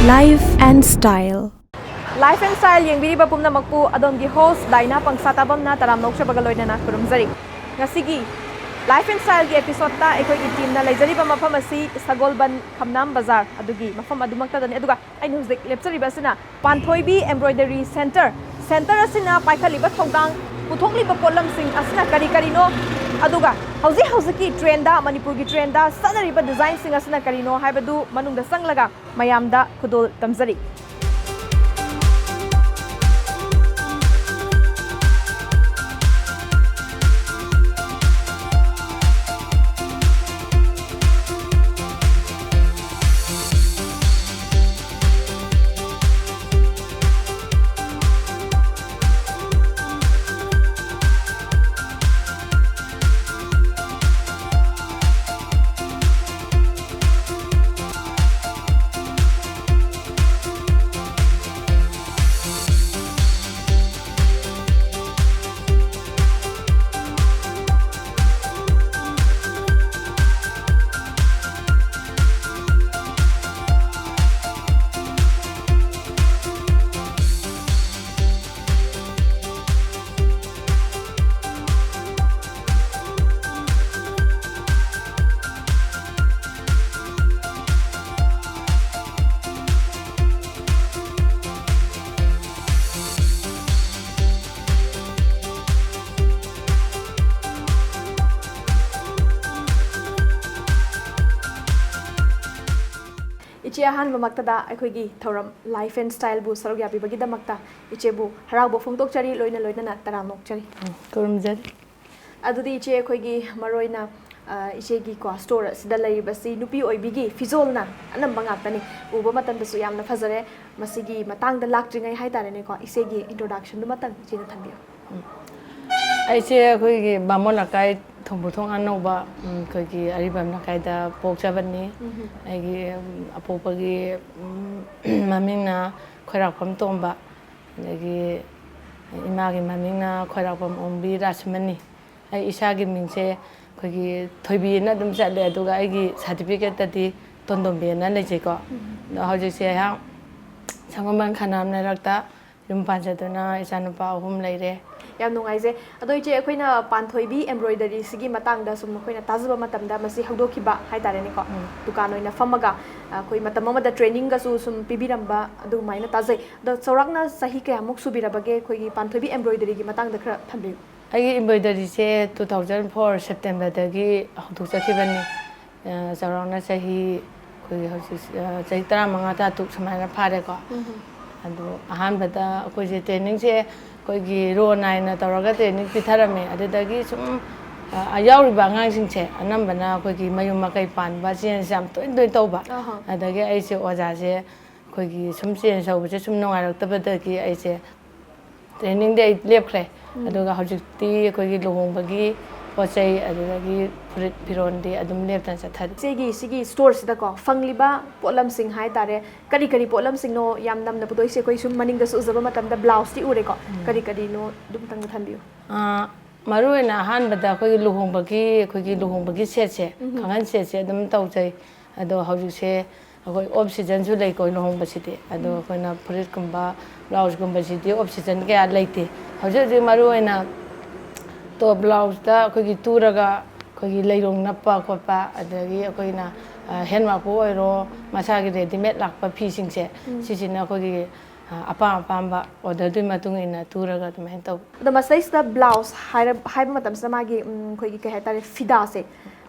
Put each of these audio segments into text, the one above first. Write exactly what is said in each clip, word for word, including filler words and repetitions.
Life and Style. Life and Style ꯌꯦꯡꯕꯤꯔꯤꯕ ꯄꯨꯝꯅꯃꯛꯄꯨ ꯑꯗꯣꯝꯒꯤ host ꯗꯥꯏꯅꯥ ꯄꯪꯁꯥ ꯇꯥꯕꯝꯅ ꯇꯔꯥꯝꯅ ꯑꯣꯛꯆꯕꯒ ꯂꯣꯏꯅꯅ ꯈꯨꯔꯨꯝꯖꯔꯤ꯫ ꯉꯁꯤꯒꯤ Life and Styleꯒꯤ episodeꯇ ꯑꯩꯈꯣꯏꯒꯤ teamꯅ ꯂꯩꯖꯔꯤꯕ ꯃꯐꯝ ꯑꯁꯤ ꯁꯒꯣꯜꯕꯟ ꯈꯝꯅꯥꯝ ꯕꯖꯥꯔ ꯑꯗꯨꯒꯤ ꯃꯐꯝ ꯑꯗꯨꯃꯛꯇꯗꯅꯤ꯫ ꯑꯗꯨꯒ ꯑꯩꯅ ꯍꯧꯖꯤꯛ ꯂꯦꯞꯆꯔꯤꯕ ꯑꯁꯤꯅ ꯄꯥꯟꯊꯣꯏꯕꯤ Embroidery Centre꯫ Centre ꯑꯁꯤꯅ ꯄꯥꯏꯈꯠꯂꯤꯕ ꯊꯧꯗꯥꯡ, ꯄꯨꯊꯣꯛꯂꯤꯕ ꯄꯣꯠꯂꯝꯁꯤꯡ ꯑꯁꯤꯅ ꯀꯔꯤ ꯀꯔꯤꯅꯣ, ꯑꯗꯨꯒ ꯍꯧꯖꯤꯛ ꯍꯧꯖꯤꯛꯀꯤ trendꯗ, ꯃꯅꯤꯄꯨꯔꯒꯤ trendꯗ ꯆꯠꯅꯔꯤꯕ designꯁꯤꯡ ꯑꯁꯤꯅ ꯀꯔꯤꯅꯣ ꯍꯥꯏꯕꯗꯨ ꯃꯅꯨꯡꯗ ꯆꯪꯂꯒ ꯃꯌꯥꯝꯗ ꯈꯨꯗꯣꯜ ꯇꯝꯖꯔꯤ꯫ ꯏꯆꯦ, ꯑꯍꯥꯟꯕꯃꯛꯇꯗ ꯑꯩꯈꯣꯏꯒꯤ ꯊꯧꯔꯝ Life and Styleꯕꯨ ꯁꯔꯨꯛ ꯌꯥꯕꯤꯕꯒꯤꯗꯃꯛꯇ ꯏꯆꯦꯕꯨ ꯍꯔꯥꯎꯕ ꯐꯣꯡꯗꯣꯛꯆꯔꯤ, ꯂꯣꯏꯅ ꯂꯣꯏꯅꯅ ꯇꯔꯥꯝꯅ ꯑꯣꯛꯆꯔꯤ꯫ ꯎꯝ, ꯈꯨꯔꯨꯝꯖꯔꯤ꯫ ꯑꯗꯨꯗꯤ ꯏꯆꯦ, ꯑꯩꯈꯣꯏꯒꯤ ꯃꯔꯨꯑꯣꯏꯅ, ꯑ, ꯏꯆꯦꯒꯤꯀꯣ store ꯑꯁꯤꯗ ꯂꯩꯔꯤꯕꯁꯤ ꯅꯨꯄꯤ ꯑꯣꯏꯕꯤꯒꯤ ꯐꯤꯖꯣꯜꯅ ꯑꯅꯝꯕ ꯉꯥꯛꯇꯅꯤ꯫ ꯎꯕ ꯃꯇꯝꯗꯁꯨ ꯌꯥꯝꯅ ꯐꯖꯔꯦ꯫ ꯃꯁꯤꯒꯤ ꯃꯇꯥꯡꯗ ꯂꯥꯛꯇ꯭ꯔꯤꯉꯩ ꯍꯥꯏꯇꯥꯔꯦꯅꯦꯀꯣ, ꯏꯆꯦꯒꯤ introductionꯗꯨꯃꯇꯪ ꯏꯆꯦꯅ ꯊꯝꯕꯤꯌꯨ꯫ ꯎꯝ꯫ ꯑꯩꯁꯦ ꯑꯩꯈꯣꯏꯒꯤ ꯕꯥꯃꯣꯟ ꯂꯩꯀꯥꯏ ꯊꯣꯡꯕꯨꯊꯣꯡ ꯑꯅꯧꯕ, ꯎꯝ, ꯑꯩꯈꯣꯏꯒꯤ ꯑꯔꯤꯕꯝ ꯂꯩꯀꯥꯏꯗ ꯄꯣꯛꯆꯕꯅꯤ꯫ ꯎꯝ꯫ ꯑꯩꯒꯤ, ꯎꯝ, ꯑꯄꯣꯛꯄꯒꯤ, ꯎꯝ, ꯃꯃꯤꯡꯅ ꯈꯣꯏꯔꯥꯛꯐꯝ ꯇꯣꯝꯕ, ꯑꯗꯒꯤ ꯏꯃꯥꯒꯤ ꯃꯃꯤꯡꯅ ꯈꯣꯏꯔꯥꯛꯄꯝ ꯑꯣꯡꯕꯤ ꯔꯥꯁꯃꯅꯤ꯫ ꯑꯩ ꯏꯁꯥꯒꯤ ꯃꯤꯡꯁꯦ ꯑꯩꯈꯣꯏꯒꯤ ꯊꯣꯏꯕꯤꯅ ꯑꯗꯨꯝ ꯆꯠꯂꯦ, ꯑꯗꯨꯒ ꯑꯩꯒꯤ certificateꯇꯗꯤ ꯇꯣꯟꯗꯣꯝꯕꯤ ꯑꯅ ꯂꯩꯖꯩꯀꯣ꯫ ꯑꯗꯣ ꯍꯧꯖꯤꯛꯁꯦ ꯑꯩꯍꯥꯛ ꯁꯪꯒꯣꯝꯕꯟ ꯈꯅꯥꯝ ꯂꯩꯔꯛꯇ ꯌꯨꯝ ꯄꯥꯟꯖꯗꯨꯅ ꯏꯆꯥꯅꯨꯄꯥ ꯑꯍꯨꯝ ꯂꯩꯔꯦ꯫ ꯌꯥꯝ ꯅꯨꯡꯉꯥꯏꯖꯩ꯫ ꯑꯗꯣ ꯏꯆꯦ, ꯑꯩꯈꯣꯏꯅ ꯄꯥꯟꯊꯣꯏꯕꯤ ꯑꯦꯝꯕ꯭ꯔꯣꯏꯗꯔꯤꯁꯤꯒꯤ ꯃꯇꯥꯡꯗ ꯁꯨꯝ ꯑꯩꯈꯣꯏꯅ ꯇꯥꯖꯕ ꯃꯇꯝꯗ, ꯃꯁꯤ ꯍꯧꯗꯣꯛꯈꯤꯕ ꯍꯥꯏꯇꯥꯔꯦꯅꯦꯀꯣ, ꯎꯝ꯫ ꯗꯨꯀꯥꯟ ꯑꯣꯏꯅ ꯐꯝꯃꯒ ꯑꯩꯈꯣꯏ ꯃꯇꯝ ꯑꯃꯗ ꯇ꯭ꯔꯦꯅꯤꯡꯒꯁꯨ ꯁꯨꯝ ꯄꯤꯕꯤꯔꯝꯕ ꯑꯗꯨꯃꯥꯏꯅ ꯇꯥꯖꯩ꯫ ꯑꯗꯣ ꯆꯥꯎꯔꯥꯛꯅ ꯆꯍꯤ ꯀꯌꯥꯃꯨꯛ ꯁꯨꯕꯤꯔꯕꯒꯦ? ꯑꯩꯈꯣꯏꯒꯤ ꯄꯥꯟꯊꯣꯏꯕꯤ ꯑꯦꯝꯕ꯭ꯔꯣꯏꯗꯔꯤꯒꯤ ꯃꯇꯥꯡꯗ ꯈꯔ ꯊꯝꯕꯤꯌꯨ꯫ ꯑꯩꯒꯤ ꯏꯝꯕ꯭ꯔꯣꯏꯗꯔꯤꯁꯦ two thousand four Septemberꯗꯒꯤ ꯍꯧꯗꯣꯛꯆꯈꯤꯕꯅꯤ꯫ ꯑ, ꯆꯥꯎꯔꯥꯛꯅ ꯆꯍꯤ, ꯑꯩꯈꯣꯏꯒꯤ ꯍꯧꯖꯤꯛ, ꯑ, ꯆꯍꯤ ꯇꯔꯥꯃꯉꯥ, ꯇꯔꯥꯇꯔꯨꯛ ꯁꯨꯃꯥꯏꯅ ꯐꯥꯔꯦꯀꯣ꯫ ꯎꯝ꯫ ꯑꯗꯣ ꯑꯍꯥꯟꯕꯗ ꯑꯩꯈꯣꯏꯁꯦ ꯇ꯭ꯔꯦꯅꯤꯡꯁꯦ ꯑꯩꯈꯣꯏꯒꯤ ꯔꯣ ꯅꯥꯏꯅ ꯇꯧꯔꯒ ꯇ꯭ꯔꯦꯅꯤꯡ ꯄꯤꯊꯔꯝꯃꯦ꯫ ꯑꯗꯨꯗꯒꯤ ꯁꯨꯝ, ꯑ, ꯌꯥꯎꯔꯤꯕ ꯑꯉꯥꯡꯁꯤꯡꯁꯦ ꯑꯅꯝꯕꯅ ꯑꯩꯈꯣꯏꯒꯤ ꯃꯌꯨꯝ ꯃꯀꯩ ꯄꯥꯟꯕ, ꯆꯦꯟꯖ ꯌꯥꯝ ꯇꯣꯏꯅ ꯇꯣꯏꯅ ꯇꯧꯕ꯫ ꯑꯍꯥ꯫ ꯑꯗꯒꯤ ꯑꯩꯁꯦ ꯑꯣꯖꯥꯁꯦ ꯑꯩꯈꯣꯏꯒꯤ ꯁꯨꯝ ꯆꯦꯟꯖ ꯇꯧꯕꯁꯦ ꯁꯨꯝ ꯅꯨꯡꯉꯥꯏꯔꯛꯇꯕꯗꯒꯤ ꯑꯩꯁꯦ ꯇ꯭ꯔꯦꯅꯤꯡꯗꯤ ꯑꯩ ꯂꯦꯞꯈ꯭ꯔꯦ꯫ ꯎꯝ꯫ ꯑꯗꯨꯒ ꯍꯧꯖꯤꯛꯇꯤ ꯑꯩꯈꯣꯏꯒꯤ ꯂꯨꯍꯣꯡꯕꯒꯤ ꯄꯣꯠ ꯆꯩ, ꯑꯗꯨꯗꯒꯤ ꯐꯨꯔꯤꯠ ꯐꯤꯔꯣꯜꯗꯤ ꯑꯗꯨꯝ ꯂꯦꯞꯇꯅ ꯆꯠꯊꯔꯤ꯫ ꯏꯆꯦꯒꯤ ꯁꯤꯒꯤ ꯁ꯭ꯇꯣꯔꯁꯤꯗꯀꯣ ꯐꯪꯂꯤꯕ ꯄꯣꯠꯂꯝꯁꯤꯡ ꯍꯥꯏꯇꯥꯔꯦ, ꯀꯔꯤ ꯀꯔꯤ ꯄꯣꯠꯂꯝꯁꯤꯡꯅꯣ ꯌꯥꯝ ꯅꯝꯅ ꯄꯨꯊꯣꯛꯏꯁꯦ? ꯑꯩꯈꯣꯏ ꯁꯨꯝ ꯃꯅꯤꯡꯗꯁꯨ ꯎꯖꯕ ꯃꯇꯝꯗ ꯕ꯭ꯂꯥꯎꯁꯇꯤ ꯎꯔꯦꯀꯣ, ꯎꯝ꯫ ꯀꯔꯤ ꯀꯔꯤꯅꯣ ꯑꯗꯨꯝꯇꯪꯒ ꯊꯝꯕꯤꯌꯨ꯫ ꯑꯥ, ꯃꯔꯨꯑꯣꯏꯅ ꯑꯍꯥꯟꯕꯗ ꯑꯩꯈꯣꯏꯒꯤ ꯂꯨꯍꯣꯡꯕꯒꯤ, ꯑꯩꯈꯣꯏꯒꯤ ꯂꯨꯍꯣꯡꯕꯒꯤ ꯁꯦꯠꯁꯦ, ꯎꯝ꯫ ꯈꯥꯡꯍꯟ ꯁꯦꯠꯁꯦ ꯑꯗꯨꯝ ꯇꯧꯖꯩ꯫ ꯑꯗꯣ ꯍꯧꯖꯤꯛꯁꯦ ꯑꯩꯈꯣꯏ ꯑꯣꯐ ꯁꯤꯖꯟꯁꯨ ꯂꯩꯀꯣ ꯂꯨꯍꯣꯡꯕꯁꯤꯗꯤ꯫ ꯑꯗꯣ ꯎꯝ꯫ ꯑꯩꯈꯣꯏꯅ ꯐꯨꯔꯤꯠꯀꯨꯝꯕ, ꯕ꯭ꯂꯥꯎꯁꯀꯨꯝꯕꯁꯤꯗꯤ ꯑꯣꯐ ꯁꯤꯖꯟ ꯀꯌꯥ ꯂꯩꯇꯦ꯫ ꯍꯧꯖꯤꯛ ꯍꯧꯖꯤꯛ ꯃꯔꯨꯑꯣꯏꯅ ꯇꯣꯞ ꯕ꯭ꯂꯥꯎꯁꯇ ꯑꯩꯈꯣꯏꯒꯤ ꯇꯨꯔꯒ ꯑꯩꯈꯣꯏꯒꯤ ꯂꯩꯔꯣꯡ ꯅꯞꯄ ꯈꯣꯠꯄ, ꯑꯗꯒꯤ ꯑꯩꯈꯣꯏꯅ, ꯑ, ꯍꯦꯟꯋꯥꯛꯄꯨ ꯑꯣꯏꯔꯣ, ꯃꯁꯥꯒꯤ ꯔꯦꯗꯤꯃꯦꯗ ꯂꯥꯛꯄ ꯐꯤꯁꯤꯡꯁꯦ, ꯎꯝ꯫ ꯁꯤꯁꯤꯅ ꯑꯩꯈꯣꯏꯒꯤ, ꯑ, ꯑꯄꯥꯝ ꯑꯄꯥꯝꯕ ꯑꯣꯔꯗꯔꯗꯨꯒꯤ ꯃꯇꯨꯡ ꯏꯟꯅ ꯇꯨꯔꯒ ꯑꯗꯨꯃꯥꯏꯅ ꯇꯧꯕ꯫ ꯑꯗꯣ ꯃꯁꯤꯗꯩꯁꯤꯗ ꯕ꯭ꯂꯥꯎꯁ ꯍꯥꯏꯔ-, ꯍꯥꯏꯕ ꯃꯇꯝꯁꯤꯗ ꯃꯥꯒꯤ, ꯎꯝ, ꯑꯩꯈꯣꯏꯒꯤ ꯀꯩ ꯍꯥꯏꯇꯥꯔꯦ, ꯐꯤꯗꯥꯁꯦ,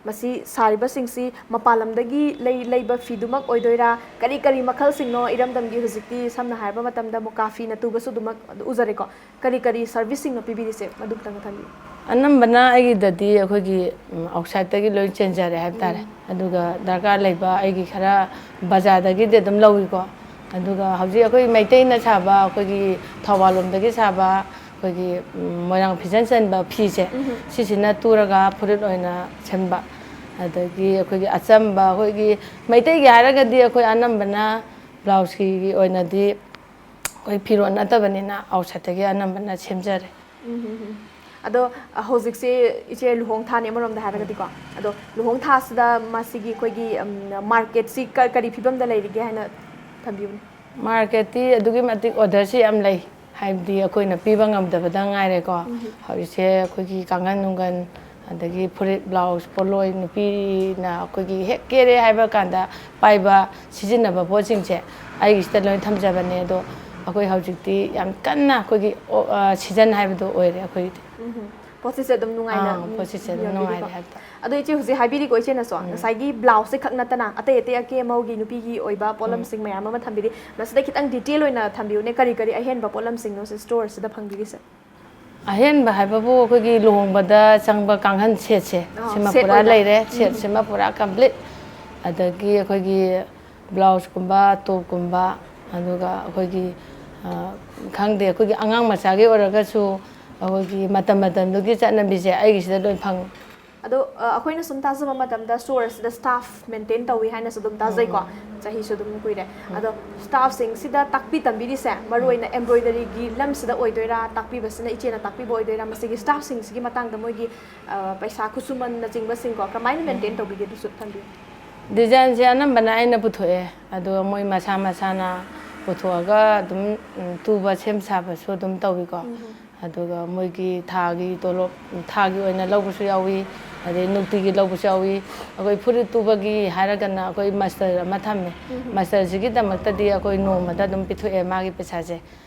ꯃꯁꯤ ꯁꯥꯔꯤꯕꯁꯤꯡꯁꯤ ꯃꯄꯥꯟ ꯂꯝꯗꯒꯤ ꯂꯩ-, ꯂꯩꯕ ꯐꯤꯗꯨꯃꯛ ꯑꯣꯏꯗꯣꯏꯔꯥ? ꯀꯔꯤ ꯀꯔꯤ ꯃꯈꯜꯁꯤꯡꯅꯣ? ꯏꯔꯝꯗꯝꯒꯤ ꯍꯧꯖꯤꯛꯇꯤ ꯁꯝꯅ ꯍꯥꯏꯔꯕ ꯃꯇꯝꯗ ꯃꯨꯀꯥ ꯐꯤꯅ ꯇꯨꯕꯁꯨ ꯑꯗꯨꯃꯛ ꯎꯖꯔꯦꯀꯣ꯫ ꯀꯔꯤ ꯀꯔꯤ ꯁꯔꯚꯤꯁꯁꯤꯡꯅꯣ ꯄꯤꯕꯤꯔꯤꯁꯦ? ꯃꯗꯨ ꯈꯤꯇꯪꯒ ꯊꯝꯕꯤꯌꯨ꯫ ꯑꯅꯝꯕꯅ ꯑꯩꯒꯤꯗꯗꯤ ꯑꯩꯈꯣꯏꯒꯤ, ꯎꯝ, ꯑꯥꯎꯠꯁꯥꯏꯠꯇꯒꯤ ꯂꯣꯏ ꯆꯦꯟꯖꯔꯦ ꯍꯥꯏꯕ ꯇꯥꯔꯦ꯫ ꯎꯝ꯫ ꯑꯗꯨꯒ ꯗꯔꯀꯥꯔ ꯂꯩꯕ ꯑꯩꯒꯤ ꯈꯔ ꯕꯖꯥꯔꯗꯒꯤꯗꯤ ꯑꯗꯨꯝ ꯂꯧꯏꯀꯣ꯫ ꯑꯗꯨꯒ ꯍꯧꯖꯤꯛ ꯑꯩꯈꯣꯏ ꯃꯩꯇꯩꯅ ꯁꯥꯕ, ꯑꯩꯈꯣꯏꯒꯤ ꯊꯧꯕꯥꯜ ꯂꯣꯝꯗꯒꯤ ꯁꯥꯕ, ꯑꯩꯈꯣꯏꯒꯤ, ꯎꯝ, ꯃꯣꯏꯔꯥꯡ ꯐꯤꯖꯟ ꯆꯟꯕ ꯐꯤꯁꯦ, ꯎꯝ꯫ ꯁꯤꯁꯤꯅ ꯇꯨꯔꯒ ꯐꯨꯔꯤꯠ ꯑꯣꯏꯅ ꯁꯦꯝꯕ꯫ ꯑꯗꯒꯤ ꯑꯩꯈꯣꯏꯒꯤ ꯑꯆꯝꯕ, ꯑꯩꯈꯣꯏꯒꯤ ꯃꯩꯇꯩꯒꯤ ꯍꯥꯏꯔꯒꯗꯤ ꯑꯩꯈꯣꯏ ꯑꯅꯝꯕꯅ ꯕ꯭ꯂꯥꯎꯁꯀꯤ ꯑꯣꯏꯅꯗꯤ ꯑꯩꯈꯣꯏ ꯐꯤꯔꯣꯜ ꯅꯠꯇꯕꯅꯤꯅ ꯑꯥꯎꯠꯁꯥꯏꯠꯇꯒꯤ ꯑꯅꯝꯕꯅ ꯁꯦꯝꯖꯔꯦ꯫ ꯎꯝ, ꯎꯝ, ꯎꯝ꯫ ꯑꯗꯣ, ꯑ, ꯍꯧꯖꯤꯛꯁꯦ ꯏꯆꯦ ꯂꯨꯍꯣꯡ ꯊꯥꯅꯦ ꯑꯃꯔꯣꯝꯗ ꯍꯥꯏꯔꯒꯗꯤꯀꯣ꯫ ꯑꯗꯣ ꯂꯨꯍꯣꯡ ꯊꯥꯁꯤꯗ ꯃꯁꯤꯒꯤ ꯑꯩꯈꯣꯏꯒꯤ, ꯎꯝ, ꯃꯥꯔꯀꯦꯠꯁꯤ ꯀ-, ꯀꯔꯤ ꯐꯤꯕꯝꯗ ꯂꯩꯔꯤꯒꯦ ꯍꯥꯏꯅ ꯊꯝꯕꯤꯌꯨꯅꯦ꯫ ꯃꯥꯔꯀꯦꯠꯇꯤ ꯑꯗꯨꯛꯀꯤ ꯃꯇꯤꯛ ꯑꯣꯔꯗꯔꯁꯤ ꯌꯥꯝ ꯂꯩ, ꯍꯥꯏꯕꯗꯤ ꯑꯩꯈꯣꯏꯅ ꯄꯤꯕ ꯉꯝꯗꯕꯗ ꯉꯥꯏꯔꯦꯀꯣ꯫ ꯎꯝ꯫ ꯍꯧꯖꯤꯛꯁꯦ ꯑꯩꯈꯣꯏꯒꯤ ꯀꯥꯡꯈꯟ ꯅꯨꯡꯒꯟ, ꯑꯗꯒꯤ ꯐꯨꯔꯤꯠ, ꯕ꯭ꯂꯥꯎꯁ, ꯄꯣꯠꯂꯣꯏ, ꯅꯨꯄꯤꯅ ꯑꯩꯈꯣꯏꯒꯤ ꯍꯦꯛ ꯀꯦꯔꯦ ꯍꯥꯏꯕ ꯀꯥꯟꯗ ꯄꯥꯏꯕ, ꯁꯤꯖꯤꯟꯅꯕ ꯄꯣꯠꯁꯤꯡꯁꯦ ꯑꯩꯒꯤꯁꯤꯗ ꯂꯣꯏ ꯊꯝꯖꯕꯅꯦ꯫ ꯑꯗꯣ ꯑꯩꯈꯣꯏ ꯍꯧꯖꯤꯛꯇꯤ ꯌꯥꯝ ꯀꯟꯅ ꯑꯩꯈꯣꯏꯒꯤ ꯑꯣ-, ꯑ, ꯁꯤꯖꯟ ꯍꯥꯏꯕꯗꯣ ꯑꯣꯏꯔꯦ ꯑꯩꯈꯣꯏꯒꯤꯗꯤ꯫ ꯎꯝ꯫ ꯄꯣꯠꯁꯤꯠꯁꯦ ꯑꯗꯨꯝ ꯅꯨꯡꯉꯥꯏꯅ, ꯑꯥ, ꯎꯝ, ꯄꯣꯠꯁꯤꯠꯁꯦ ꯑꯗꯨꯝ ꯌꯣꯟꯕꯤꯔꯤꯀꯣ꯫ ꯅꯨꯡꯉꯥꯏꯔꯦ ꯍꯥꯏꯕ ꯇꯥꯔꯦ꯫ ꯑꯗꯣ ꯏꯆꯦ ꯍꯧꯖꯤꯛ ꯍꯥꯏꯕꯤꯔꯤꯀꯣ ꯏꯆꯦꯅꯁꯨ, ꯎꯝ꯫ ꯉꯁꯥꯏꯒꯤ ꯕ꯭ꯂꯥꯎꯁꯁꯦ ꯈꯛ ꯅꯠꯇꯅ ꯑꯇꯩ ꯑꯇꯩ ꯑꯀꯦ ꯑꯃꯧꯒꯤ ꯅꯨꯄꯤꯒꯤ ꯑꯣꯏꯕ ꯎꯝ꯫ ꯄꯣꯠꯂꯝꯁꯤꯡ ꯃꯌꯥꯝ ꯑꯃ ꯊꯝꯕꯤꯔꯤ꯫ ꯃꯁꯤꯗ ꯈꯤꯇꯪ ꯗꯤꯇꯦꯜ ꯑꯣꯏꯅ ꯊꯝꯕꯤꯌꯨꯅꯦ, ꯀꯔꯤ ꯀꯔꯤ ꯑꯍꯦꯟꯕ ꯄꯣꯠꯂꯝꯁꯤꯡꯅꯣ ꯁꯤ ꯁ꯭ꯇꯣꯔꯁꯤꯗ ꯐꯪꯕꯤꯔꯤꯁꯦ? ꯑꯍꯦꯟꯕ ꯍꯥꯏꯕꯕꯨ ꯑꯩꯈꯣꯏꯒꯤ ꯂꯨꯍꯣꯡꯕꯗ ꯆꯪꯕ ꯀꯥꯡꯈꯟ ꯁꯦꯠꯁꯦ, ꯑꯥ, ꯁꯤꯃ ꯁꯦꯠ ꯄꯨꯔꯥ ꯑꯣꯏꯅ꯫ ꯂꯩꯔꯦ, ꯎꯝ꯫ ꯁꯦꯠꯁꯤꯃ ꯄꯨꯔꯥ ꯀꯝꯄ꯭ꯂꯤꯠ꯫ ꯑꯗꯒꯤ ꯑꯩꯈꯣꯏꯒꯤ ꯕ꯭ꯂꯥꯎꯁꯀꯨꯝꯕ, ꯇꯣꯞꯀꯨꯝꯕ, ꯑꯗꯨꯒ ꯑꯩꯈꯣꯏꯒꯤ, ꯑ, ꯈꯪꯗꯦ, ꯑꯩꯈꯣꯏꯒꯤ ꯑꯉꯥꯡ ꯃꯆꯥꯒꯤ ꯑꯣꯏꯔꯒꯁꯨ ꯑꯩꯈꯣꯏꯒꯤ ꯃꯇꯝ ꯃꯇꯝꯗꯨꯒꯤ ꯆꯠꯅꯕꯤꯁꯦ ꯑꯩꯒꯤꯁꯤꯗ ꯂꯣꯏ ꯐꯪꯉꯤ꯫ ꯑꯗꯣ, ꯑ, ꯑꯩꯈꯣꯏꯅ ꯁꯨꯝ ꯇꯥꯖꯕ ꯃꯇꯝꯗ ꯁ꯭ꯇꯣꯔ ꯑꯁꯤꯗ ꯁ꯭ꯇꯥꯐ ꯃꯦꯟꯇꯦꯟ ꯇꯧꯏ ꯍꯥꯏꯅꯁꯨ ꯑꯗꯨꯝ ꯇꯥꯖꯩꯀꯣ꯫ ꯎꯝ꯫ ꯆꯍꯤꯁꯨ ꯑꯗꯨꯝ ꯀꯨꯏꯔꯦ꯫ ꯎꯝ꯫ ꯑꯗꯣ ꯁ꯭ꯇꯥꯐꯁꯤꯡꯁꯤꯗ ꯇꯥꯛꯄꯤ ꯇꯝꯕꯤꯔꯤꯁꯦ ꯃꯔꯨ ꯎꯝ꯫ ꯑꯣꯏꯅ ꯑꯦꯝꯕ꯭ꯔꯣꯏꯗꯔꯤꯒꯤ ꯂꯝꯁꯤꯗ ꯑꯣꯏꯗꯣꯏꯔꯥ, ꯇꯥꯛꯄꯤꯕꯁꯤꯅ ꯏꯆꯦꯅ ꯇꯥꯛꯄꯤꯕ ꯑꯣꯏꯗꯣꯏꯔꯥ, ꯃꯁꯤꯒꯤ ꯁ꯭ꯇꯥꯐꯁꯤꯡꯁꯤꯒꯤ ꯃꯇꯥꯡꯗ ꯃꯣꯏꯒꯤ, ꯑ, ꯄꯩꯁꯥ ꯈꯨꯠꯁꯨꯃꯟꯅꯆꯤꯡꯕꯁꯤꯡꯀꯣ ꯀꯃꯥꯏꯅ ꯎꯝ꯫ ꯃꯦꯟꯇꯦꯟ ꯇꯧꯕꯤꯒꯦ ꯑꯗꯨꯁꯨ ꯊꯝꯕꯤꯌꯨ꯫ ꯗꯤꯖꯥꯏꯟꯁꯦ ꯑꯅꯝꯕꯅ ꯑꯩꯅ ꯄꯨꯊꯣꯛꯑꯦ, ꯑꯗꯨꯒ ꯃꯣꯏ ꯃꯁꯥ ꯃꯁꯥꯅ ꯄꯨꯊꯣꯛꯑꯒ ꯑꯗꯨꯝ, ꯎꯝ, ꯇꯨꯕ ꯁꯦꯝ ꯁꯥꯕꯁꯨ ꯑꯗꯨꯝ ꯇꯧꯏꯀꯣ꯫ ꯎꯝ꯫ ꯑꯗꯨꯒ ꯃꯣꯏꯒꯤ ꯊꯥꯒꯤ ꯇꯣꯂꯣꯞ, ꯊꯥꯒꯤ ꯑꯣꯏꯅ ꯂꯧꯕꯁꯨ ꯌꯥꯎꯏ, ꯑꯗꯩ ꯅꯨꯡꯇꯤꯒꯤ ꯂꯧꯕꯁꯨ ꯌꯥꯎꯏ꯫ ꯑꯩꯈꯣꯏ ꯐꯨꯔꯤꯠ ꯇꯨꯕꯒꯤ ꯍꯥꯏꯔꯒꯅ ꯑꯩꯈꯣꯏ ꯃꯁꯇꯔ ꯑꯃ ꯊꯝꯃꯦ꯫ ꯎꯝ꯫ ꯃꯁꯇꯔꯁꯤꯒꯤꯗꯃꯛꯇꯗꯤ ꯑꯩꯈꯣꯏ ꯅꯣꯡꯃꯗ ꯑꯗꯨꯝ ꯄꯤꯊꯣꯛꯑꯦ ꯃꯥꯒꯤ ꯄꯩꯁꯥꯁꯦ꯫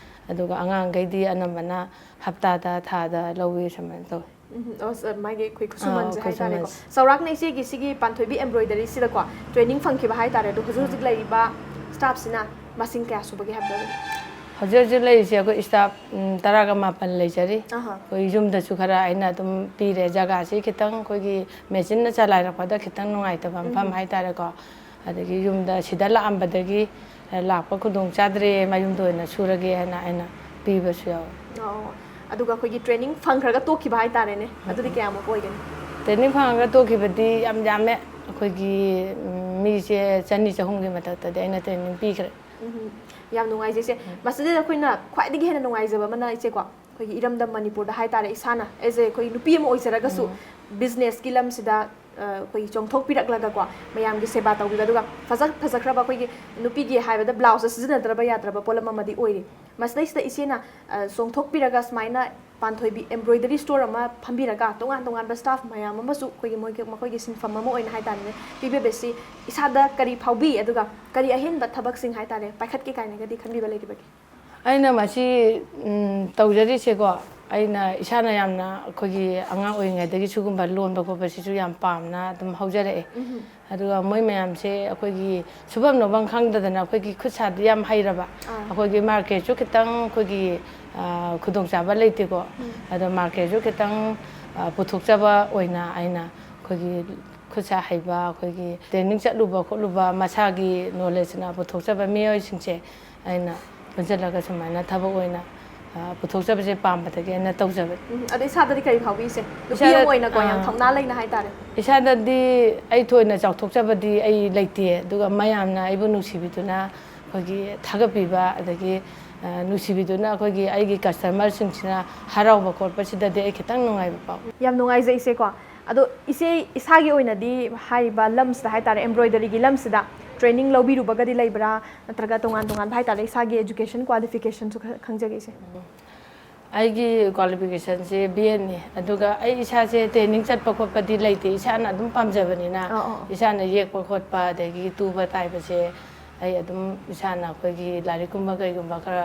ꯑꯗꯨꯒ ꯑꯉꯥꯡꯈꯩꯗꯤ ꯑꯅꯝꯕꯅ ꯍꯞꯇꯥꯗ, ꯊꯥꯗ ꯂꯧꯏ, ꯁꯨꯃꯥꯏꯅ ꯇꯧꯏ꯫ ꯎꯝ, ꯑꯣ, ꯁ-, ꯃꯥꯒꯤ ꯑꯩꯈꯣꯏ ꯈꯨꯠꯁꯨꯃꯟꯁꯦ ꯑꯥ, ꯍꯥꯏꯇꯥꯔꯦꯀꯣ꯫ ꯈꯨꯠꯁꯨꯃꯟꯁꯦ꯫ ꯆꯥꯎꯔꯥꯛꯅ ꯏꯆꯦꯒꯤ ꯁꯤꯒꯤ ꯄꯥꯟꯊꯣꯏꯕꯤ ꯑꯦꯝꯕ꯭ꯔꯣꯏꯗꯔꯤꯁꯤꯗꯀꯣ ꯇ꯭ꯔꯦꯅꯤꯡ ꯐꯪꯈꯤꯕ ꯍꯥꯏꯇꯥꯔꯦ꯫ ꯑꯗꯣ ꯍꯧꯖꯤꯛ ꯎꯝ꯫ ꯍꯧꯖꯤꯛ ꯂꯩꯔꯤꯕ ꯁ꯭ꯇꯥꯐꯁꯤꯅ ꯃꯁꯤꯡ ꯀꯌꯥ ꯁꯨꯕꯒꯦ ꯍꯥꯏꯕꯗꯣ? ꯍꯧꯖꯤꯛ ꯍꯧꯖꯤꯛ ꯂꯩꯔꯤꯁꯦ ꯑꯩꯈꯣꯏ ꯁ꯭ꯇꯥꯐ, ꯎꯝ, ꯇꯔꯥꯒ ꯃꯥꯄꯟ ꯂꯩꯖꯔꯤ꯫ ꯑꯍꯥ꯫ ꯑꯩꯈꯣꯏ ꯌꯨꯝꯗꯁꯨ ꯈꯔ ꯑꯩꯅ ꯑꯗꯨꯝ ꯄꯤꯔꯦ꯫ ꯖꯒꯥꯁꯤ ꯈꯤꯇꯪ ꯑꯩꯈꯣꯏꯒꯤ ꯃꯦꯆꯤꯟꯅ ꯆꯂꯥꯏꯔꯛꯄꯗ ꯈꯤꯇꯪ ꯅꯨꯡꯉꯥꯏꯇꯕ ꯃꯐꯝ ꯎꯝ꯫ ꯍꯥꯏꯇꯥꯔꯦꯀꯣ꯫ ꯑꯗꯒꯤ ꯌꯨꯝꯗ ꯁꯤꯗ ꯂꯥꯛꯑꯝꯕꯗꯒꯤ ꯂꯥꯛꯄ ꯈꯨꯗꯣꯡ ꯆꯥꯗ꯭ꯔꯦ, ꯃꯌꯨꯝꯗ ꯑꯣꯏꯅ ꯁꯨꯔꯒꯦ ꯍꯥꯏꯅ ꯑꯩꯅ ꯄꯤꯕꯁꯨ ꯌꯥꯎꯋꯦ꯫ ꯑꯣ, ꯑꯗꯨꯒ ꯑꯩꯈꯣꯏꯒꯤ ꯇ꯭ꯔꯦꯅꯤꯡ ꯐꯪꯈ꯭ꯔꯒ ꯇꯣꯛꯈꯤꯕ ꯍꯥꯏꯇꯥꯔꯦꯅꯦ, ꯑꯗꯨꯗꯤ ꯎꯝ꯫ ꯀꯌꯥꯃꯨꯛ ꯑꯣꯏꯒꯅꯤ? ꯇ꯭ꯔꯦꯅꯤꯡ ꯐꯪꯉꯒ ꯇꯣꯛꯈꯤꯕꯗꯤ ꯌꯥꯝ ꯌꯥꯝꯃꯦ꯫ ꯑꯩꯈꯣꯏꯒꯤ, ꯎꯝ, ꯃꯤꯁꯦ ꯆꯅꯤ ꯆꯍꯨꯝꯒꯤ ꯃꯊꯛꯇꯗꯤ ꯑꯩꯅ ꯇ꯭ꯔꯦꯅꯤꯡ ꯄꯤꯈ꯭ꯔꯦ꯫ ꯎꯝ, ꯌꯥꯝ ꯅꯨꯡꯉꯥꯏꯖꯩ ꯏꯆꯦ꯫ ꯎꯝ꯫ ꯃꯁꯤꯗ ꯑꯩꯈꯣꯏꯅ ꯈ꯭ꯋꯥꯏꯗꯒꯤ ꯍꯦꯟꯅ ꯅꯨꯡꯉꯥꯏꯖꯕ ꯑꯃꯅ ꯏꯆꯦꯀꯣ, ꯑꯩꯈꯣꯏꯒꯤ ꯏꯔꯝꯗꯝ ꯃꯅꯤꯄꯨꯔꯗ ꯍꯥꯏꯇꯥꯔꯦ, ꯏꯁꯥꯅ ꯑꯦꯖ ꯑꯦ ꯑꯩꯈꯣꯏ ꯅꯨꯄꯤ ꯑꯃ ꯑꯣꯏꯖꯔꯒꯁꯨ ꯕꯤꯖꯤꯅꯦꯁꯀꯤ ꯂꯝꯁꯤꯗ ꯑ, ꯑꯩꯈꯣꯏꯒꯤ ꯆꯣꯡꯊꯣꯛꯄꯤꯔꯛꯂꯒꯀꯣ, ꯃꯌꯥꯝꯒꯤ ꯁꯦꯕꯥ ꯇꯧꯕꯤꯕ, ꯑꯗꯨꯒ ꯐꯖ ꯐꯖꯈ꯭ꯔꯕ ꯑꯩꯈꯣꯏꯒꯤ ꯅꯨꯄꯤꯒꯤ ꯍꯥꯏꯕꯗ ꯕ꯭ꯂꯥꯎꯁꯁꯦ ꯁꯤꯖꯤꯟꯅꯗ꯭ꯔꯕ ꯌꯥꯗ꯭ꯔꯕ ꯄꯣꯠꯂꯝ ꯑꯃꯗꯤ ꯑꯣꯏꯔꯤ꯫ ꯃꯁꯤꯗꯩꯁꯤꯗ ꯏꯆꯦꯅ ꯑ, ꯆꯣꯡꯊꯣꯛꯄꯤꯔꯒ ꯁꯨꯃꯥꯏꯅ ꯄꯥꯟꯊꯣꯏꯕꯤ ꯑꯦꯝꯕ꯭ꯔꯣꯏꯗꯔꯤ ꯁ꯭ꯇꯣꯔ ꯑꯃ ꯐꯝꯕꯤꯔꯒ ꯇꯣꯉꯥꯟ ꯇꯣꯉꯥꯟꯕ ꯁ꯭ꯇꯥꯐ ꯃꯌꯥꯝ ꯑꯃꯁꯨ ꯑꯩꯈꯣꯏꯒꯤ ꯃꯣꯏꯒꯤ ꯃꯈꯣꯏꯒꯤ ꯁꯤꯟꯐꯝ ꯑꯃ ꯑꯣꯏꯅ ꯍꯥꯏꯇꯥꯔꯦꯅꯦ ꯄꯤꯕꯤꯕꯁꯤ ꯏꯁꯥꯗ ꯀꯔꯤ ꯐꯥꯎꯕꯤ, ꯑꯗꯨꯒ ꯀꯔꯤ ꯑꯍꯦꯟꯕ ꯊꯕꯛꯁꯤꯡ ꯍꯥꯏꯇꯥꯔꯦ ꯄꯥꯏꯈꯠꯀꯦ ꯀꯥꯏꯅꯒꯗꯤ ꯈꯟꯕꯤꯕ ꯂꯩꯔꯤꯕꯒꯦ? ꯑꯩꯅ ꯃꯁꯤ ꯎꯝ, ꯇꯧꯖꯔꯤꯁꯦꯀꯣ, ꯑꯩꯅ ꯏꯁꯥꯅ ꯌꯥꯝꯅ ꯑꯩꯈꯣꯏꯒꯤ ꯑꯉꯥꯡ ꯑꯣꯏꯔꯤꯉꯩꯗꯒꯤ ꯁꯤꯒꯨꯝꯕ ꯂꯣꯟꯕ ꯈꯣꯠꯄꯁꯤꯁꯨ ꯌꯥꯝ ꯄꯥꯝꯅ ꯑꯗꯨꯝ ꯍꯧꯖꯔꯛꯑꯦ꯫ ꯑꯗꯨꯒ ꯃꯣꯏ ꯃꯌꯥꯝꯁꯦ ꯑꯩꯈꯣꯏꯒꯤ ꯁꯨꯐꯝ ꯅꯣꯝꯐꯝ ꯈꯪꯗꯗꯅ ꯑꯩꯈꯣꯏꯒꯤ ꯈꯨꯠ ꯁꯥꯗꯤ ꯌꯥꯝ ꯍꯩꯔꯕ, ꯑꯥ꯫ ꯑꯩꯈꯣꯏꯒꯤ ꯃꯥꯔꯀꯦꯠꯁꯨ ꯈꯤꯇꯪ ꯑꯩꯈꯣꯏꯒꯤ ꯑ, ꯈꯨꯗꯣꯡꯆꯥꯕ ꯂꯩꯇꯦꯀꯣ꯫ ꯑꯗꯣ ꯃꯥꯔꯀꯦꯠꯁꯨ ꯈꯤꯇꯪ ꯑ, ꯄꯨꯊꯣꯛꯆꯕ ꯑꯣꯏꯅ ꯑꯩꯅ ꯑꯩꯈꯣꯏꯒꯤ ꯈꯨꯠ ꯁꯥ ꯍꯩꯕ, ꯑꯩꯈꯣꯏꯒꯤ ꯇ꯭ꯔꯦꯅꯤꯡ ꯆꯠꯂꯨꯕ ꯈꯣꯠꯂꯨꯕ, ꯃꯁꯥꯒꯤ ꯅꯣꯂꯦꯖꯅ ꯄꯨꯊꯣꯛꯆꯕ ꯃꯤꯑꯣꯏꯁꯤꯡꯁꯦ ꯑꯩꯅ ꯄꯨꯟꯁꯤꯜꯂꯒ ꯁꯨꯃꯥꯏꯅ ꯊꯕꯛ ꯑꯣꯏꯅ ꯑ, ꯄꯨꯊꯣꯛꯆꯕꯁꯦ ꯄꯥꯝꯕꯗꯒꯤ ꯑꯩꯅ ꯇꯧꯖꯕꯅꯤ꯫ ꯎꯝ, ꯑꯗꯣ ꯏꯁꯥꯗꯗꯤ ꯀꯔꯤ ꯐꯥꯎꯕꯤ ꯏꯆꯦ? ꯅꯨꯄꯤ ꯏꯁꯥꯗ- ꯑꯃ ꯑꯣꯏꯅꯀꯣ ꯌꯥꯝ ꯑꯥ꯫ ꯊꯧꯅꯥ ꯂꯩꯅ ꯍꯥꯏꯇꯥꯔꯦ꯫ ꯏꯁꯥꯗꯗꯤ ꯑꯩ ꯊꯣꯏꯅ ꯆꯥꯎꯊꯣꯛꯆꯕꯗꯤ ꯑꯩ ꯂꯩꯇꯦ, ꯑꯗꯨꯒ ꯃꯌꯥꯝꯅ ꯑꯩꯕꯨ ꯅꯨꯡꯁꯤꯕꯤꯗꯨꯅ ꯑꯩꯈꯣꯏꯒꯤ ꯊꯥꯒꯠꯄꯤꯕ, ꯑꯗꯒꯤ ꯑ, ꯅꯨꯡꯁꯤꯕꯤꯗꯨꯅ ꯑꯩꯈꯣꯏꯒꯤ ꯑꯩꯒꯤ ꯀꯁꯇꯃꯔꯁꯤꯡꯁꯤꯅ ꯍꯔꯥꯎꯕ ꯈꯣꯠꯄꯁꯤꯗꯗꯤ ꯑꯩ ꯈꯤꯇꯪ ꯅꯨꯡꯉꯥꯏꯕ ꯐꯥꯎꯏ꯫ ꯌꯥꯝ ꯅꯨꯡꯉꯥꯏꯖꯩ ꯏꯆꯦꯀꯣ꯫ ꯑꯗꯣ ꯏꯆꯦ ꯏꯁꯥꯒꯤ ꯑꯣꯏꯅꯗꯤ ꯍꯥꯏꯔꯤꯕ ꯂꯝꯁꯤꯗ ꯍꯥꯏꯇꯥꯔꯦ, ꯑꯦꯝꯕ꯭ꯔꯣꯏꯗꯔꯤꯒꯤ ꯂꯝꯁꯤꯗ ꯇ꯭ꯔꯦꯅꯤꯡ ꯂꯧꯕꯤꯔꯨꯕꯒꯗꯤ ꯂꯩꯕ꯭ꯔꯥ? ꯅꯠꯇ꯭ꯔꯒ ꯇꯣꯉꯥꯟ ꯇꯣꯉꯥꯟꯕ ꯍꯥꯏꯇꯥꯔꯦ ꯏꯁꯥꯒꯤ ꯑꯦꯖꯨꯀꯦꯁꯟ ꯀ꯭ꯋꯥꯂꯤꯐꯤꯀꯦꯁꯟꯁꯨ ꯈꯔ ꯈꯪꯖꯒꯦ ꯏꯆꯦ꯫ ꯑꯩꯒꯤ ꯀ꯭ꯋꯥꯂꯤꯐꯤꯀꯦꯁꯟꯁꯦ ꯕꯤ ꯑꯦꯗꯅꯤ, ꯑꯗꯨꯒ ꯑꯩ ꯏꯁꯥꯁꯦ ꯇ꯭ꯔꯦꯅꯤꯡ ꯆꯠꯄ ꯈꯣꯠꯄꯗꯤ ꯂꯩꯇꯦ, ꯏꯁꯥꯅ ꯑꯗꯨꯝ ꯄꯥꯝꯖꯕꯅꯤꯅ꯫ ꯑꯥ, ꯑꯥ, ꯑꯥ꯫ ꯏꯁꯥꯅ ꯌꯦꯛꯄ ꯈꯣꯠꯄ ꯑꯗꯒꯤ ꯇꯨꯕ ꯇꯥꯏꯕꯁꯦ ꯑꯩ ꯑꯗꯨꯝ ꯏꯁꯥꯅ ꯑꯩꯈꯣꯏꯒꯤ ꯂꯥꯏꯔꯤꯛꯀꯨꯝꯕ ꯀꯩꯒꯨꯝꯕ ꯈꯔ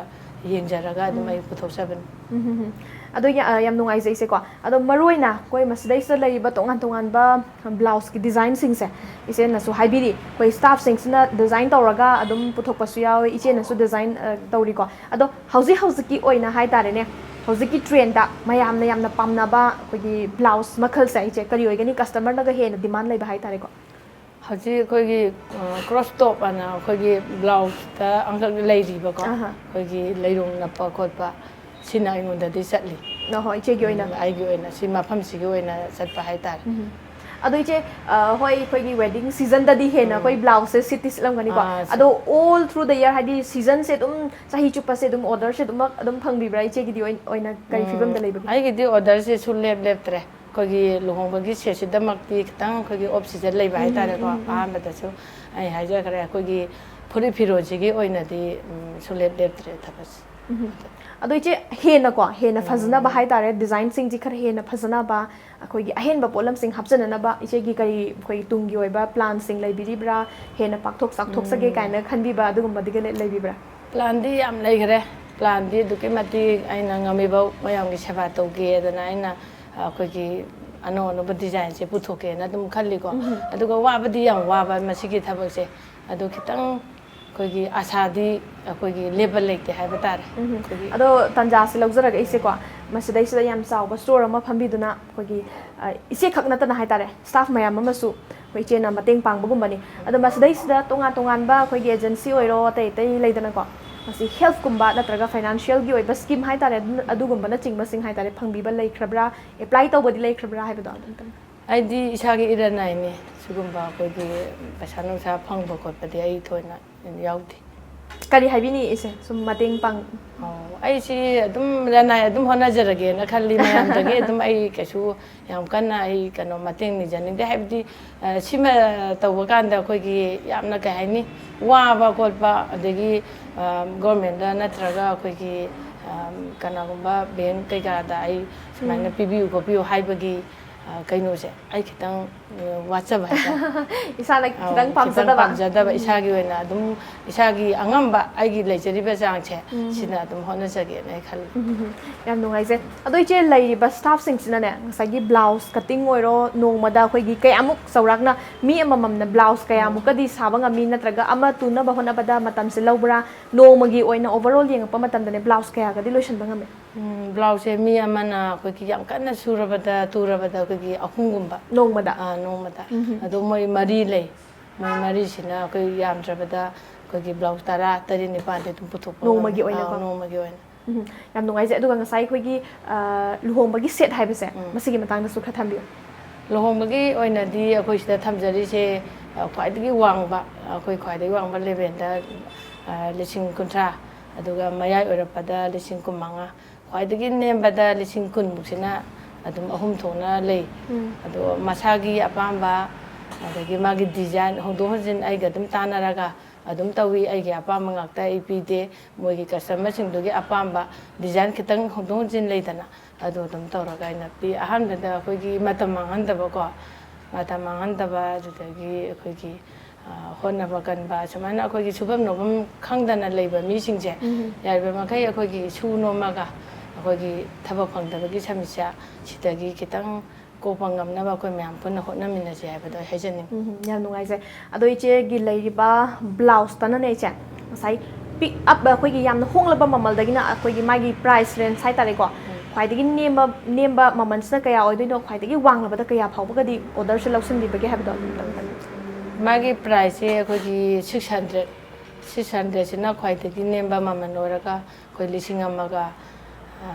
ꯌꯦꯡꯖꯔꯒ ꯑꯗꯨꯝ ꯑꯩ ꯄꯨꯊꯣꯛꯆꯕꯅꯤ꯫ ꯎꯝ, ꯍꯝ, ꯍꯝ꯫ ꯑꯗꯣ ꯌꯥ-, ꯌꯥꯝ ꯅꯨꯡꯉꯥꯏꯖꯩ ꯏꯆꯦꯀꯣ꯫ ꯑꯗꯣ ꯃꯔꯨꯑꯣꯏꯅ ꯑꯩꯈꯣꯏ ꯃꯁꯤꯗꯩꯁꯤꯗ ꯂꯩꯔꯤꯕ ꯇꯣꯉꯥꯟ ꯇꯣꯉꯥꯟꯕ ꯕ꯭ꯂꯥꯎꯁꯀꯤ ꯗꯤꯖꯥꯏꯟꯁꯤꯡꯁꯦ ꯏꯆꯦꯅꯁꯨ ꯍꯥꯏꯕꯤꯔꯤ, ꯑꯩꯈꯣꯏ ꯁ꯭ꯇꯥꯐꯁꯤꯡꯁꯤꯅ ꯗꯤꯖꯥꯏꯟ ꯇꯧꯔꯒ ꯑꯗꯨꯝ ꯄꯨꯊꯣꯛꯄꯁꯨ ꯌꯥꯎꯋꯤ, ꯏꯆꯦꯅꯁꯨ ꯗꯤꯖꯥꯏꯟ, ꯑ, ꯇꯧꯔꯤꯀꯣ꯫ ꯑꯗꯣ ꯍꯧꯖꯤꯛ ꯍꯧꯖꯤꯛꯀꯤ ꯑꯣꯏꯅ ꯍꯥꯏꯇꯥꯔꯦꯅꯦ, ꯍꯧꯖꯤꯛꯀꯤ ꯇ꯭ꯔꯦꯟꯗ ꯃꯌꯥꯝꯅ ꯌꯥꯝꯅ ꯄꯥꯝꯅꯕ ꯑꯩꯈꯣꯏꯒꯤ ꯕ꯭ꯂꯥꯎꯁ ꯃꯈꯜꯁꯦ ꯏꯆꯦ ꯀꯔꯤ ꯑꯣꯏꯒꯅꯤ? ꯀꯁꯇꯃꯔꯅꯒ ꯍꯦꯟꯅ ꯗꯤꯃꯥꯟ ꯂꯩꯕ ꯍꯥꯏꯇꯥꯔꯦꯀꯣ꯫ ꯍꯧꯖꯤꯛ ꯑꯩꯈꯣꯏꯒꯤ, ꯑ, ꯀ꯭ꯔꯣꯁ ꯇꯣꯞ ꯑꯅ ꯑꯩꯈꯣꯏꯒꯤ ꯕ꯭ꯂꯥꯎꯁꯇ ꯑꯃꯈꯛ ꯂꯩꯔꯤꯕꯀꯣ, ꯑꯍꯥ꯫ ꯑꯩꯈꯣꯏꯒꯤ ꯂꯩꯔꯣꯡ ꯅꯞꯄ ꯈꯣꯠꯄ, ꯁꯤꯅ ꯑꯩꯉꯣꯟꯗꯗꯤ ꯆꯠꯂꯤ꯫ ꯑꯍꯣ, ꯏꯆꯦꯒꯤ ꯑꯣꯏꯅ꯫ ꯎꯝ, ꯑꯩꯒꯤ ꯑꯣꯏꯅ ꯁꯤ ꯃꯐꯝꯁꯤꯒꯤ ꯑꯣꯏꯅ ꯆꯠꯄ ꯍꯥꯏꯇꯥꯔꯦ꯫ ꯎꯝ꯫ ꯑꯗꯣ ꯏꯆꯦ, ꯑ, ꯍꯣꯏ, ꯑꯩꯈꯣꯏꯒꯤ wedding seasonꯗꯗꯤ ꯍꯦꯟꯅ ꯑꯩꯈꯣꯏ blouseꯁꯦ ꯁꯤꯠꯇꯤ ꯁꯤꯠꯂꯝꯒꯅꯤꯀꯣ꯫ ꯑꯥ, ꯁꯤ- ꯑꯗꯣ all through the year, ꯍꯥꯏꯗꯤ seasonꯁꯦ ꯑꯗꯨꯝ, ꯆꯍꯤ ꯆꯨꯞꯄꯁꯦ ꯑꯗꯨꯝ orderꯁꯦ ꯑꯗꯨꯝꯃꯛ ꯑꯗꯨꯝ ꯐꯪꯕꯤꯕ꯭ꯔꯥ? ꯏꯆꯦꯒꯤꯗꯤ ꯑꯣꯏ-, ꯑꯣꯏꯅ ꯀꯔꯤ ꯎꯝ, ꯐꯤꯕꯝꯗ ꯂꯩꯕꯒꯦ? ꯑꯩꯒꯤꯗꯤ orderꯁꯦ ꯁꯨꯡꯂꯦꯞ ꯂꯦꯞꯇ꯭ꯔꯦ꯫ ꯑꯩꯈꯣꯏꯒꯤ ꯂꯨꯍꯣꯡꯕꯒꯤ setꯁꯤꯗꯃꯛꯇꯤ ꯈꯤꯇꯪ ꯑꯩꯈꯣꯏꯒꯤ off season ꯂꯩꯕ ꯎꯝ, ꯍꯥꯏꯇꯥꯔꯦꯀꯣ꯫ ꯎꯝ, ꯎꯝ꯫ ꯑꯍꯥꯟꯕꯗꯁꯨ ꯑꯩ ꯍꯥꯏꯖꯈ꯭ꯔꯦ, ꯑꯩꯈꯣꯏꯒꯤ ꯐꯨꯔꯤꯠ ꯐꯤꯔꯣꯜꯁꯤꯒꯤ ꯑꯣꯏꯅꯗꯤ, ꯎꯝ, ꯁꯨꯡꯂꯦꯞ ꯂꯦꯞꯇ꯭ꯔꯦ ꯊꯕꯛꯁꯦ꯫ ꯎꯝ꯫ ꯑꯗꯣ ꯏꯆꯦ, ꯍꯦꯟꯅꯀꯣ, ꯍꯦꯟꯅ ꯐꯖꯅꯕ ꯎꯝ꯫ ꯍꯥꯏꯇꯥꯔꯦ, designꯁꯤꯡꯁꯤ ꯈꯔ ꯍꯦꯟꯅ ꯐꯖꯅꯕ, ꯑꯩꯈꯣꯏꯒꯤ ꯑꯍꯦꯟꯕ ꯄꯣꯠꯂꯝꯁꯤꯡ ꯍꯥꯞꯆꯅꯅꯕ ꯏꯆꯦꯒꯤ ꯀꯔꯤ, ꯑꯩꯈꯣꯏ ꯇꯨꯡꯒꯤ ꯑꯣꯏꯕ planꯁꯤꯡ ꯂꯩꯕꯤꯔꯤꯕ꯭ꯔꯥ? ꯍꯦꯟꯅ ꯄꯥꯛꯊꯣꯛ ꯆꯥꯎꯊꯣꯛꯆꯒꯦ ꯎꯝ꯫ ꯀꯥꯏꯅ ꯈꯟꯕꯤꯕ ꯑꯗꯨꯒꯨꯝꯕꯗꯒ ꯂꯩ-, ꯂꯩꯕꯤꯕ꯭ꯔꯥ? Planꯗꯤ ꯌꯥꯝ ꯂꯩꯈ꯭ꯔꯦ꯫ Planꯗꯤ ꯑꯗꯨꯛꯀꯤ ꯃꯇꯤꯛ ꯑꯩꯅ ꯉꯝꯃꯤꯐꯥꯎ ꯃꯌꯥꯝꯒꯤ ꯁꯦꯕꯥ ꯇꯧꯒꯦꯗꯅ ꯑꯩꯅ, ꯑꯩꯈꯣꯏꯒꯤ ꯑꯅꯧ ꯑꯅꯧꯕ designꯁꯦ ꯄꯨꯊꯣꯛꯀꯦꯅ ꯑꯗꯨꯝ ꯈꯜꯂꯤꯀꯣ꯫ ꯎꯝ꯫ ꯑꯗꯨꯒ ꯋꯥꯕꯗꯤ ꯌꯥꯝ ꯋꯥꯕ ꯃꯁꯤꯒꯤ ꯊꯕꯛꯁꯦ꯫ ꯑꯗꯣ ꯈꯤꯇꯪ ꯑꯩꯈꯣꯏꯒꯤ ꯑꯁꯥꯗꯤ ꯑꯩꯈꯣꯏꯒꯤ ꯂꯦꯞꯄ ꯂꯩꯇꯦ ꯍꯥꯏꯕ ꯇꯥꯔꯦ꯫ ꯎꯝ꯫ ꯑꯩꯈꯣꯏꯒꯤ ꯑꯗꯣ ꯇꯥꯟꯖꯥꯁꯤ ꯂꯧꯖꯔꯒ ꯏꯆꯦꯀꯣ, ꯃꯁꯤꯗꯩꯁꯤꯗ ꯌꯥꯝ ꯆꯥꯎꯕ store ꯑꯃ ꯐꯝꯕꯤꯗꯨꯅ ꯑꯩꯈꯣꯏꯒꯤ, ꯑ, ꯏꯆꯦꯈꯛ ꯅꯠꯇꯅ ꯍꯥꯏꯇꯥꯔꯦ, staff ꯃꯌꯥꯝ ꯑꯃꯁꯨ ꯑꯩꯈꯣꯏ ꯏꯆꯦꯅ ꯃꯇꯦꯡ ꯄꯥꯡꯕꯒꯨꯝꯕꯅꯤ꯫ ꯑꯗꯣ ꯃꯁꯤꯗꯩꯁꯤꯗ ꯇꯣꯉꯥꯟ ꯇꯣꯉꯥꯟꯕ ꯑꯩꯈꯣꯏꯒꯤ agency ꯑꯣꯏꯔꯣ, ꯑꯇꯩ ꯑꯇꯩ ꯂꯩꯗꯅꯀꯣ, ꯃꯁꯤ healthꯀꯨꯝꯕ ꯅꯠꯇ꯭ꯔꯒ financialꯒꯤ ꯑꯣꯏꯕ scheme ꯍꯥꯏꯇꯥꯔꯦ, ꯑꯗꯨ-, ꯑꯗꯨꯒꯨꯝꯕꯅꯆꯤꯡꯕꯁꯤꯡ ꯍꯥꯏꯇꯥꯔꯦ, ꯐꯪꯕꯤꯕ ꯂꯩꯈ꯭ꯔꯕ꯭ꯔꯥ, apply ꯇꯧꯕꯗꯤ ꯂꯩꯈ꯭ꯔꯕ꯭ꯔꯥ ꯍꯥꯏꯕꯗꯣ ꯑꯗꯨꯝꯇꯪ꯫ ꯑꯩꯗꯤ ꯏꯁꯥꯒꯤ ꯏꯔꯟ ꯅꯥꯏꯅꯤ꯫ ꯁꯤꯒꯨꯝꯕ ꯑꯩꯈꯣꯏꯒꯤ ꯄꯩꯁꯥ ꯅꯨꯡꯁꯥ ꯐꯪꯕ ꯈꯣꯠꯄꯗꯤ ꯑꯩ ꯊꯣꯏꯅ ꯌꯥꯎꯗꯦ꯫ ꯀꯔꯤ ꯍꯥꯏꯕꯤꯅꯤꯡꯉꯤ ꯏꯆꯦ? ꯁꯨꯝ ꯃꯇꯦꯡ ꯄꯥꯡ- ꯑꯣ, ꯑꯩꯁꯤ ꯑꯗꯨꯝ ꯂꯅꯥꯏ ꯑꯗꯨꯝ ꯍꯣꯠꯅꯖꯔꯒꯦꯅ ꯈꯜꯂꯤ꯫ ꯃꯌꯥꯝꯗꯒꯤ ꯑꯗꯨꯝ ꯑꯩ ꯀꯩꯁꯨ ꯌꯥꯝ ꯀꯟꯅ ꯑꯩ ꯀꯩꯅꯣ ꯃꯇꯦꯡ ꯅꯤꯖꯅꯤꯡꯗꯦ꯫ ꯍꯥꯏꯕꯗꯤ, ꯑ, ꯁꯤꯃ ꯇꯧꯕ ꯀꯥꯟꯗ ꯑꯩꯈꯣꯏꯒꯤ ꯌꯥꯝꯅ, ꯀꯩ ꯍꯥꯏꯅꯤ, ꯋꯥꯕ ꯈꯣꯠꯄ, ꯑꯗꯒꯤ, ꯑ, governmentꯗ ꯅꯠꯇ꯭ꯔꯒ ꯑꯩꯈꯣꯏꯒꯤ, ꯑ, ꯀꯅꯥꯒꯨꯝꯕ bank ꯀꯩꯀꯥꯗ ꯑꯩ ꯁꯨꯃꯥꯏꯅ ꯎꯝ꯫ ꯄꯤꯕꯤꯌꯨ ꯈꯣꯠꯄꯤꯌꯨ ꯍꯥꯏꯕꯒꯤ, ꯑ, ꯀꯩꯅꯣꯁꯦ ꯑꯩ ꯈꯤꯇꯪ, ꯑ, ꯋꯥꯠꯆꯕ ꯍꯥꯏꯇꯥꯔꯦ꯫ ꯏꯁꯥꯅ ꯑꯧ, ꯈꯤꯇꯪ ꯈꯤꯇꯪ ꯄꯥꯝꯖꯗꯕ꯫ ꯄꯥꯝꯖꯗꯕ, ꯎꯝ꯫ ꯏꯁꯥꯒꯤ ꯑꯣꯏꯅ ꯑꯗꯨꯝ, ꯏꯁꯥꯒꯤ ꯑꯉꯝꯕ ꯑꯩꯒꯤ ꯂꯩꯖꯔꯤꯕ ꯆꯥꯡꯁꯦ, ꯎꯝ꯫ ꯁꯤꯅ ꯑꯗꯨꯝ ꯍꯣꯠꯅꯖꯒꯦꯅ ꯑꯩ ꯈꯜꯂꯤ꯫ ꯎꯝ, ꯎꯝ, ꯎꯝ꯫ ꯌꯥꯝ ꯅꯨꯡꯉꯥꯏꯖꯩ꯫ ꯑꯗꯣ ꯏꯆꯦ, ꯂꯩꯔꯤꯕ staffꯁꯤꯡꯁꯤꯅꯅꯦ, ꯉꯁꯥꯏꯒꯤ blouse cutting ꯑꯣꯏꯔꯣ, ꯅꯣꯡꯃꯗ ꯑꯩꯈꯣꯏꯒꯤ ꯀꯌꯥꯃꯨꯛ ꯆꯥꯎꯔꯥꯛꯅ ꯃꯤ ꯑꯃꯃꯝꯅ blouse ꯎꯝ꯫ ꯀꯌꯥꯃꯨꯛꯀꯗꯤ ꯁꯥꯕ ꯉꯝꯃꯤ, ꯅꯠꯇ꯭ꯔꯒ ꯑꯃ ꯇꯨꯅꯕ ꯍꯣꯠꯅꯕꯗ ꯃꯇꯝꯁꯦ ꯂꯧꯕ꯭ꯔꯥ? ꯅꯣꯡꯃꯒꯤ ꯑꯣꯏꯅ overall ꯌꯦꯡꯉꯛꯄ ꯃꯇꯝꯗꯅꯦ, blouse ꯀꯌꯥꯒꯗꯤ ꯂꯣꯏꯁꯤꯟꯕ ꯉꯝꯃꯤ? ꯎꯝ, blouseꯁꯦ ꯃꯤ ꯑꯃꯅ ꯑꯩꯈꯣꯏꯒꯤ ꯌꯥꯝ ꯀꯟꯅ ꯁꯨꯔꯕꯗ, ꯇꯨꯔꯕꯗ ꯑꯩꯈꯣꯏꯒꯤ ꯑꯍꯨꯝꯒꯨꯝꯕ꯫ ꯅꯣꯡꯃꯗ? ꯑꯥ, ꯅꯣꯡꯃꯗ꯫ ꯎꯝ꯫ ꯑꯗꯣ ꯃꯣꯏ ꯃꯔꯤ ꯂꯩ꯫ ꯃꯣꯏ ꯃꯔꯤꯁꯤꯅ ꯑꯩꯈꯣꯏ ꯌꯥꯝꯗ꯭ꯔꯕꯗ ꯑꯩꯈꯣꯏꯒꯤ blouse ꯇꯔꯥ, ꯇꯔꯦꯠ, ꯅꯤꯄꯥꯜꯗꯤ ꯑꯗꯨꯝ ꯄꯨꯊꯣꯛꯄ ꯉꯝꯃꯦ꯫ ꯅꯣꯡꯃꯒꯤ ꯑꯣꯏꯅꯀꯣ? ꯑꯥ, ꯅꯣꯡꯃꯒꯤ ꯑꯣꯏꯅ꯫ ꯎꯝ, ꯌꯥꯝ ꯅꯨꯡꯉꯥꯏꯖꯩ꯫ ꯑꯗꯨꯒ ꯉꯁꯥꯏ ꯑꯩꯈꯣꯏꯒꯤ, ꯑ, ꯂꯨꯍꯣꯡꯕꯒꯤ set ꯍꯥꯏꯕꯁꯦ, ꯎꯝ꯫ ꯃꯁꯤꯒꯤ ꯃꯇꯥꯡꯗꯁꯨ ꯈꯔ ꯊꯝꯕꯤꯌꯨ꯫ ꯂꯨꯍꯣꯡꯕꯒꯤ ꯑꯣꯏꯅꯗꯤ ꯑꯩꯈꯣꯏ ꯁꯤꯗ ꯊꯝꯖꯔꯤꯁꯦ, ꯑ, ꯈ꯭ꯋꯥꯏꯗꯒꯤ ꯋꯥꯡꯕ, ꯑꯩꯈꯣꯏ ꯈ꯭ꯋꯥꯏꯗꯒꯤ ꯋꯥꯡꯕ ꯂꯦꯚꯦꯜꯗ, ꯑ, ꯂꯤꯁꯤꯡ ꯀꯨꯟꯊ꯭ꯔꯥ, ꯑꯗꯨꯒ ꯃꯌꯥꯏ ꯑꯣꯏꯔꯛꯄꯗ ꯂꯤꯁꯤꯡ ꯀꯨꯟꯃꯉꯥ, ꯈ꯭ꯋꯥꯏꯗꯒꯤ ꯅꯦꯝꯕꯗ ꯂꯤꯁꯤꯡ ꯀꯨꯟꯃꯨꯛꯁꯤꯅ ꯑꯗꯨꯝ ꯑꯍꯨꯝ ꯊꯣꯛꯅ ꯂꯩ꯫ ꯎꯝ꯫ ꯑꯗꯣ ꯃꯁꯥꯒꯤ ꯑꯄꯥꯝꯕ, ꯑꯗꯒꯤ ꯃꯥꯒꯤ ꯗꯤꯖꯥꯏꯟ ꯍꯣꯡꯗꯣꯛ ꯍꯣꯡꯖꯤꯟ ꯑꯩꯒ ꯑꯗꯨꯝ ꯇꯥꯟꯅꯔꯒ ꯑꯗꯨꯝ ꯇꯧꯏ꯫ ꯑꯩꯒꯤ ꯑꯄꯥꯝꯕ ꯉꯥꯛꯇ ꯑꯩ ꯄꯤꯗꯦ, ꯃꯣꯏꯒꯤ ꯀꯁꯇꯃꯔꯁꯤꯡꯗꯨꯒꯤ ꯑꯄꯥꯝꯕ ꯗꯤꯖꯥꯏꯟ ꯈꯤꯇꯪ ꯍꯣꯡꯗꯣꯛ ꯍꯣꯡꯖꯤꯟ ꯂꯩꯗꯅ, ꯑꯗꯨ ꯑꯗꯨꯝ ꯇꯧꯔꯒ ꯑꯩꯅ ꯄꯤ꯫ ꯑꯍꯥꯟꯕꯗ ꯑꯩꯈꯣꯏꯒꯤ ꯃꯇꯝ ꯃꯥꯡꯍꯟꯗꯕꯀꯣ, ꯃꯇꯝ ꯃꯥꯡꯍꯟꯗꯕ, ꯑꯗꯨꯗꯒꯤ ꯑꯩꯈꯣꯏꯒꯤ, ꯑ, ꯍꯣꯠꯅꯕ ꯀꯟꯕ, ꯁꯨꯃꯥꯏꯅ ꯑꯩꯈꯣꯏꯒꯤ ꯁꯨꯐꯝ ꯅꯣꯝꯐꯝ ꯈꯪꯗꯅ ꯂꯩꯕ ꯃꯤꯁꯤꯡꯁꯦ, ꯎꯝ꯫ ꯌꯥꯔꯤꯕ ꯃꯈꯩ ꯑꯩꯈꯣꯏꯒꯤ ꯁꯨ ꯅꯣꯝꯃꯒ ꯑꯩꯈꯣꯏꯒꯤ ꯊꯕꯛ ꯐꯪꯗꯕꯒꯤ ꯁꯃꯁ꯭ꯌꯥ ꯁꯤꯗꯒꯤ ꯈꯤꯇꯪ ꯀꯣꯛꯄ ꯉꯝꯅꯕ ꯑꯩꯈꯣꯏ ꯃꯌꯥꯝ ꯄꯨꯟꯅ ꯍꯣꯠꯅꯃꯤꯟꯅꯁꯦ ꯍꯥꯏꯕꯗꯣ ꯑꯩ ꯍꯥꯏꯖꯅꯤꯡꯉꯤ꯫ ꯎꯝ, ꯌꯥꯝ ꯅꯨꯡꯉꯥꯏꯖꯩ꯫ ꯑꯗꯣ ꯏꯆꯦꯒꯤ ꯂꯩꯔꯤꯕ ꯕ꯭ꯂꯥꯎꯁꯇꯅꯅꯦ ꯏꯆꯦ, ꯉꯁꯥꯏ ꯄꯤꯛ ꯑꯞ, ꯑꯩꯈꯣꯏꯒꯤ ꯌꯥꯝꯅ ꯍꯣꯡꯂꯕ ꯃꯃꯜꯗꯒꯤꯅ ꯑꯩꯈꯣꯏꯒꯤ ꯃꯥꯒꯤ ꯄ꯭ꯔꯥꯏꯁ ꯔꯦꯟꯖ ꯍꯥꯏꯇꯥꯔꯦꯀꯣ, ꯎꯝ꯫ ꯈ꯭ꯋꯥꯏꯗꯒꯤ ꯅꯦꯝꯕ, ꯅꯦꯝꯕ ꯃꯃꯜꯁꯤꯅ ꯀꯌꯥ ꯑꯣꯏꯗꯣꯏꯅꯣ, ꯈ꯭ꯋꯥꯏꯗꯒꯤ ꯋꯥꯡꯂꯕꯗ ꯀꯌꯥ ꯐꯥꯎꯕꯒꯗꯤ ꯑꯣꯔꯗꯔꯁꯦ ꯂꯧꯁꯤꯟꯕꯤꯕꯒꯦ ꯍꯥꯏꯕꯗꯣ ꯑꯗꯨꯝꯇꯪ ꯍꯥꯏꯕꯤꯌꯨ꯫ ꯃꯥꯒꯤ ꯄ꯭ꯔꯥꯏꯁꯁꯦ ꯑꯩꯈꯣꯏꯒꯤ ꯁꯤꯛꯁ ꯍꯟꯗ꯭ꯔꯦꯠ, ꯁꯤꯛꯁ ꯍꯟꯗ꯭ꯔꯦꯠꯁꯤꯅ ꯈ꯭ꯋꯥꯏꯗꯒꯤ ꯅꯦꯝꯕ ꯃꯃꯜ ꯑꯣꯏꯔꯒ ꯑꯩꯈꯣꯏ ꯂꯤꯁꯤꯡ ꯑꯃꯒ, ꯑ,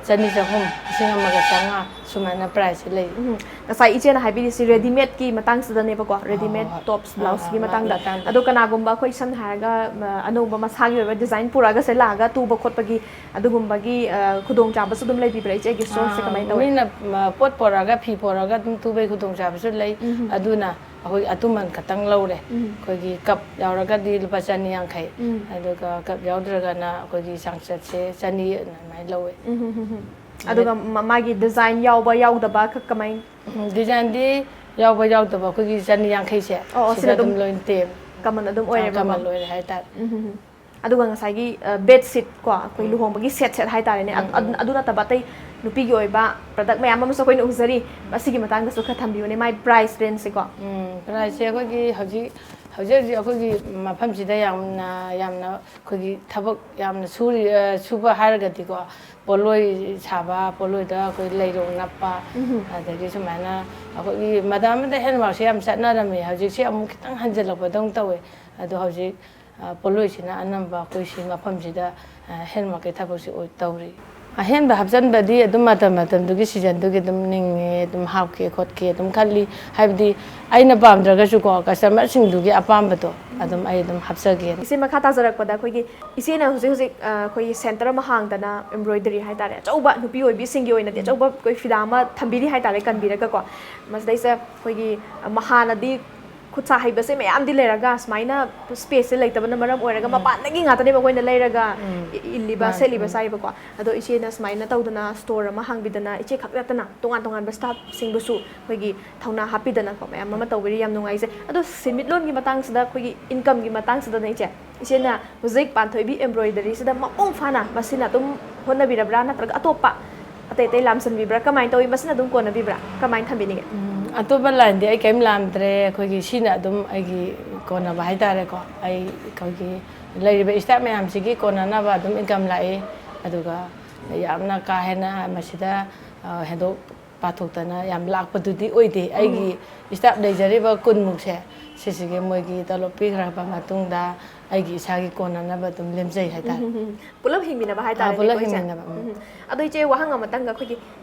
ꯆꯅꯤ ꯆꯍꯨꯝ, ꯂꯤꯁꯤꯡ ꯑꯃꯒ ꯆꯥꯝꯃꯉꯥ ꯁꯨꯃꯥꯏꯅ ꯄ꯭ꯔꯥꯏꯁꯁꯦ ꯂꯩ꯫ ꯎꯝ꯫ ꯉꯁꯥꯏ ꯏꯆꯦꯅ ꯍꯥꯏꯕꯤꯔꯤꯁꯤ ꯔꯦꯗꯤꯃꯦꯗꯀꯤ ꯃꯇꯥꯡꯁꯤꯗꯅꯦꯕꯀꯣ, ꯍꯣꯏ, ꯔꯦꯗꯤꯃꯦꯗ ꯍꯣꯏ꯫ ꯇꯣꯞꯁ ꯑꯥ, ꯕ꯭ꯂꯥꯎꯁꯀꯤ ꯍꯣꯏ, ꯃꯇꯥꯡꯗ꯫ ꯃꯇꯥꯡꯗ꯫ ꯑꯗꯣ ꯀꯅꯥꯒꯨꯝꯕ ꯑꯩꯈꯣꯏ ꯁꯝꯅ ꯍꯥꯏꯔꯒ, ꯑ, ꯑꯅꯧꯕ ꯃꯁꯥꯒꯤ ꯑꯣꯏꯕ ꯗꯤꯖꯥꯏꯟ ꯄꯨꯔꯛꯑꯒꯁꯦ ꯂꯥꯛꯑꯒ ꯇꯨꯕ ꯈꯣꯠꯄꯒꯤ ꯑꯗꯨꯒꯨꯝꯕꯒꯤ, ꯑ, ꯈꯨꯗꯣꯡꯆꯥꯕꯁꯨ ꯑꯗꯨꯝ ꯂꯩꯕꯤꯕ꯭ꯔꯥ ꯏꯆꯦꯒꯤ ꯁ꯭ꯇꯣꯔꯁꯦ? ꯑꯥ, ꯀꯃꯥꯏꯅ ꯇꯧꯋꯤ? ꯃꯤꯅ, ꯑ, ꯄꯣꯠ ꯄꯣꯔꯛꯑꯒ, ꯐꯤ ꯄꯣꯔꯛꯑꯒ ꯑꯗꯨꯝ ꯇꯨꯕꯒꯤ ꯈꯨꯗꯣꯡꯆꯥꯕꯁꯨ ꯂꯩ꯫ ꯎꯝ꯫ ꯑꯗꯨꯅ ꯑꯩꯈꯣꯏ ꯑꯇꯨꯃꯟ ꯈꯛꯇꯪ ꯂꯧꯔꯦ꯫ ꯎꯝ꯫ ꯑꯩꯈꯣꯏꯒꯤ ꯀꯞ ꯌꯥꯎꯔꯒꯗꯤ ꯂꯨꯄꯥ ꯆꯅꯤ ꯌꯥꯡꯈꯩ, ꯎꯝ꯫ ꯑꯗꯨꯒ ꯀꯞ ꯌꯥꯎꯗ꯭ꯔꯒꯅ ꯑꯩꯈꯣꯏꯒꯤ ꯆꯥꯡꯆꯠꯁꯦ ꯆꯅꯤ ꯑꯗꯨꯃꯥꯏꯅ ꯂꯧꯋꯦ꯫ ꯎꯝ, ꯎꯝ, ꯎꯝ, ꯎꯝ꯫ ꯑꯗꯨꯒ ꯃ-, ꯃꯥꯒꯤ ꯗꯤꯖꯥꯏꯟ ꯌꯥꯎꯕ ꯌꯥꯎꯗꯕ ꯈꯛ ꯀꯃꯥꯏ? ꯎꯝ, ꯗꯤꯖꯥꯏꯟꯗꯤ ꯌꯥꯎꯕ ꯌꯥꯎꯗꯕ ꯑꯩꯈꯣꯏꯒꯤ ꯆꯅꯤ ꯌꯥꯡꯈꯩꯁꯦ, ꯑꯣ, ꯑꯣ, ꯁꯤꯗ ꯁꯤꯗ ꯑꯗꯨꯝ ꯑꯗꯨꯝ ꯂꯣꯏ ꯇꯦꯝ-, ꯀꯃꯟ ꯑꯗꯨꯝ ꯑꯣꯏꯔꯦꯕꯀꯣ? ꯀꯃꯟ ꯑꯣꯏꯔꯦ ꯍꯥꯏꯇꯥꯔꯦ꯫ ꯎꯝ, ꯎꯝ, ꯎꯝ꯫ ꯑꯗꯨꯒ ꯉꯁꯥꯏꯒꯤ, ꯑ, ꯕꯦꯗꯁꯤꯠ ꯀꯣ, ꯑꯩꯈꯣꯏ ꯎꯝ꯫ ꯂꯨꯍꯣꯡꯕꯒꯤ ꯁꯦꯠ ꯁꯦꯠ ꯍꯥꯏꯇꯥꯔꯦꯅꯦ, ꯑꯗ-, ꯎꯝ, ꯎꯝ꯫ ꯑꯗꯨ ꯅꯠꯇꯕ ꯑꯇꯩ ꯅꯨꯄꯤꯒꯤ ꯑꯣꯏꯕ ꯄ꯭ꯔꯗꯛ ꯃꯌꯥꯝ ꯑꯃꯁꯨ ꯑꯩꯈꯣꯏꯅ ꯎꯖꯔꯤ, ꯃꯁꯤꯒꯤ ꯃꯇꯥꯡꯗꯁꯨ ꯈꯔ ꯊꯝꯕꯤꯌꯨꯅꯦ, ꯃꯥꯏ ꯄ꯭ꯔꯥꯏꯁ ꯔꯦꯟꯖꯁꯦꯀꯣ꯫ ꯎꯝ, ꯄ꯭ꯔꯥꯏꯁꯁꯦ ꯑꯩꯈꯣꯏꯒꯤ ꯍꯧꯖꯤꯛ, ꯍꯧꯖꯤꯛ ꯍꯧꯖꯤꯛ ꯑꯩꯈꯣꯏꯒꯤ ꯃꯐꯝꯁꯤꯗ ꯌꯥꯝꯅ, ꯌꯥꯝꯅ ꯑꯩꯈꯣꯏꯒꯤ ꯊꯕꯛ ꯌꯥꯝꯅ ꯁꯨꯔꯤ, ꯑ, ꯁꯨꯕ ꯍꯥꯏꯔꯒꯗꯤꯀꯣ, ꯄꯣꯠꯂꯣꯏ ꯁꯥꯕ, ꯄꯣꯠꯂꯣꯏꯗ ꯑꯩꯈꯣꯏ ꯂꯩꯔꯣꯡ ꯅꯞꯄ, ꯎꯝ꯫ ꯑꯗꯒꯤ ꯁꯨꯃꯥꯏꯅ ꯑꯩꯈꯣꯏꯒꯤ ꯃꯇꯝ ꯑꯃꯗ ꯍꯦꯟꯋꯥꯛꯁꯦ ꯌꯥꯝ ꯆꯠꯅꯔꯝꯃꯤ, ꯍꯧꯖꯤꯛꯁꯦ ꯑꯃꯨꯛ ꯈꯤꯇꯪ ꯍꯟꯖꯤꯜꯂꯛꯄꯗꯧꯅ ꯇꯧꯋꯦ꯫ ꯑꯗꯣ ꯍꯧꯖꯤꯛ ꯑ, ꯄꯣꯠꯂꯣꯏꯁꯤꯅ ꯑꯅꯝꯕ ꯑꯩꯈꯣꯏ ꯁꯤ ꯃꯐꯝꯁꯤꯗ, ꯑ, ꯍꯦꯟꯋꯥꯛꯀꯤ ꯊꯕꯛꯁꯤ ꯑꯣꯏ ꯇꯧꯔꯤ꯫ ꯑꯍꯦꯟꯕ ꯍꯥꯞꯆꯤꯟꯕꯗꯤ ꯑꯗꯨꯝ ꯃꯇꯝ ꯃꯇꯝꯗꯨꯒꯤ ꯁꯤꯖꯟꯗꯨꯒꯤ ꯑꯗꯨꯝ ꯅꯤꯡꯉꯦ, ꯑꯗꯨꯝ ꯍꯥꯞꯀꯦ ꯈꯣꯠꯀꯦ ꯑꯗꯨꯝ ꯈꯜꯂꯤ꯫ ꯍꯥꯏꯕꯗꯤ ꯑꯩꯅ ꯄꯥꯝꯗ꯭ꯔꯒꯁꯨꯀꯣ, ꯀꯁꯇꯃꯔꯁꯤꯡꯗꯨꯒꯤ ꯑꯄꯥꯝꯕꯗꯣ ꯑꯗꯨꯝ ꯑꯩ ꯑꯗꯨꯝ ꯍꯥꯞꯆꯒꯦ꯫ ꯏꯆꯦ, ꯃꯈꯥ ꯇꯥꯖꯔꯛꯄꯗ ꯑꯩꯈꯣꯏꯒꯤ ꯏꯆꯦꯅ ꯍꯧꯖꯤꯛ ꯍꯧꯖꯤꯛ, ꯑ, ꯑꯩꯈꯣꯏꯒꯤ ꯁꯦꯟꯇꯔ ꯑꯃ ꯍꯥꯡꯗꯅ, embroidery ꯍꯥꯏꯇꯥꯔꯦ, ꯑꯆꯧꯕ ꯅꯨꯄꯤ ꯑꯣꯏꯕꯤꯁꯤꯡꯒꯤ ꯑꯣꯏꯅꯗꯤ ꯑꯆꯧꯕ ꯑꯩꯈꯣꯏ ꯐꯤꯗꯥ ꯑꯃ ꯊꯝꯕꯤꯔꯤ ꯍꯥꯏꯇꯥꯔꯦ, ꯀꯟꯕꯤꯔꯒꯀꯣ꯫ ꯃꯁꯤꯗꯩꯁꯤꯗ ꯑꯩꯈꯣꯏꯒꯤ, ꯑ, ꯍꯥꯟꯅꯗꯤ ꯈꯨꯠ ꯁꯥ ꯍꯩꯕꯁꯦ ꯃꯌꯥꯝꯗꯤ ꯂꯩꯔꯒ, ꯁꯨꯃꯥꯏꯅ spaceꯁꯦ ꯂꯩꯇꯕꯅ ꯃꯔꯝ ꯑꯣꯏꯔꯒ ꯎꯝ꯫ ꯃꯄꯥꯟꯗꯒꯤ ꯉꯥꯛꯇꯅꯦꯕ ꯑꯩꯈꯣꯏꯅ ꯂꯩꯔꯒ ꯎꯝ꯫ ꯏ-, ꯏꯜꯂꯤꯕ, ꯃꯥꯅꯦ, ꯁꯦꯠꯂꯤꯕ, ꯎꯝ꯫ ꯆꯥꯔꯤꯕꯀꯣ꯫ ꯑꯗꯣ ꯏꯆꯦꯅ ꯁꯨꯃꯥꯏꯅ ꯇꯧꯗꯅ store ꯑꯃ ꯍꯥꯡꯕꯤꯗꯅ, ꯏꯆꯦ ꯈꯛ ꯅꯠꯇꯅ ꯇꯣꯉꯥꯟ ꯇꯣꯉꯥꯟꯕ staffꯁꯤꯡꯕꯨꯁꯨ ꯑꯩꯈꯣꯏꯒꯤ ꯊꯧꯅꯥ ꯍꯥꯞꯄꯤꯗꯅꯀꯣ, ꯃꯌꯥꯝ ꯑꯃ ꯇꯧꯕꯤꯔꯤ, ꯌꯥꯝ ꯅꯨꯡꯉꯥꯏꯖꯩ꯫ ꯑꯗꯣ ꯁꯦꯟꯃꯤꯠꯂꯣꯟꯒꯤ ꯃꯇꯥꯡꯁꯤꯗ, ꯑꯩꯈꯣꯏꯒꯤ incomeꯒꯤ ꯃꯇꯥꯡꯁꯤꯗꯅ ꯏꯆꯦ, ꯏꯆꯦꯅ ꯍꯧꯖꯤꯛ ꯄꯥꯟꯊꯣꯏꯕꯤ embroideryꯁꯤꯗ ꯃꯄꯨꯡ ꯐꯥꯅ ꯃꯁꯤꯅ ꯑꯗꯨꯝ ꯍꯣꯠꯅꯕꯤꯔꯕ꯭ꯔꯥ, ꯅꯠꯇ꯭ꯔꯒ ꯑꯇꯣꯞꯄ ꯑꯇꯩ ꯑꯇꯩ ꯂꯥꯝꯁꯟꯕꯤꯕ꯭ꯔꯥ? ꯀꯃꯥꯏꯅ ꯇꯧꯋꯤ? ꯃꯁꯤꯅ ꯑꯗꯨꯝ ꯀꯣꯟꯅꯕꯤꯕ꯭ꯔꯥ? ꯀꯃꯥꯏꯅ ꯊꯝꯕꯤꯅꯤꯡꯉꯦ? ꯎꯝ, ꯑꯇꯣꯞꯄ lineꯗꯤ ꯑꯩ ꯀꯔꯤꯝ ꯂꯥꯝꯗ꯭ꯔꯦ꯫ ꯑꯩꯈꯣꯏꯒꯤ ꯁꯤꯅ ꯑꯗꯨꯝ ꯑꯩꯒꯤ ꯀꯣꯟꯅꯕ ꯍꯥꯏꯇꯥꯔꯦꯀꯣ꯫ ꯑꯩ ꯑꯩꯈꯣꯏꯒꯤ ꯂꯩꯔꯤꯕ staff ꯃꯌꯥꯝꯁꯤꯒꯤ ꯀꯣꯟꯅꯅꯕ ꯑꯗꯨꯝ income ꯂꯥꯛꯏ꯫ ꯑꯗꯨꯒ ꯌꯥꯝꯅ ꯀꯥ ꯍꯦꯟꯅ ꯃꯁꯤꯗ, ꯑ, ꯍꯦꯟꯗꯣꯛ ꯄꯥꯊꯣꯛꯇꯅ ꯌꯥꯝ ꯂꯥꯛꯄꯗꯨꯗꯤ ꯑꯣꯏꯗꯦ꯫ ꯎꯝ꯫ ꯑꯩꯒꯤ staff ꯂꯩꯖꯔꯤꯕ ꯀꯨꯟꯃꯨꯛꯁꯦ, ꯁꯤꯁꯤꯒꯤ ꯃꯣꯏꯒꯤ ꯇꯣꯂꯣꯞ ꯄꯤꯈ꯭ꯔꯕ ꯃꯇꯨꯡꯗ ꯑꯩꯒꯤ ꯏꯁꯥꯒꯤ ꯀꯣꯟꯅꯅꯕ ꯑꯗꯨꯝ ꯂꯦꯝꯖꯩ ꯍꯥꯏꯇꯥꯔꯦ꯫ ꯎꯝ, ꯎꯝ, ꯎꯝ꯫ ꯄꯨꯂꯞ ꯍꯤꯡꯃꯤꯟꯅꯕ ꯑꯥ, ꯍꯥꯏꯇꯥꯔꯦꯅꯦꯀꯣ, ꯄꯨꯂꯞ ꯏꯆꯦ? ꯍꯤꯡꯃꯤꯟꯅꯕ, ꯎꯝ꯫ ꯎꯝ, ꯎꯝ꯫ ꯑꯗꯣ ꯏꯆꯦ, ꯋꯥꯍꯪ ꯑꯃꯇꯪꯒ, ꯑꯩꯈꯣꯏꯒꯤ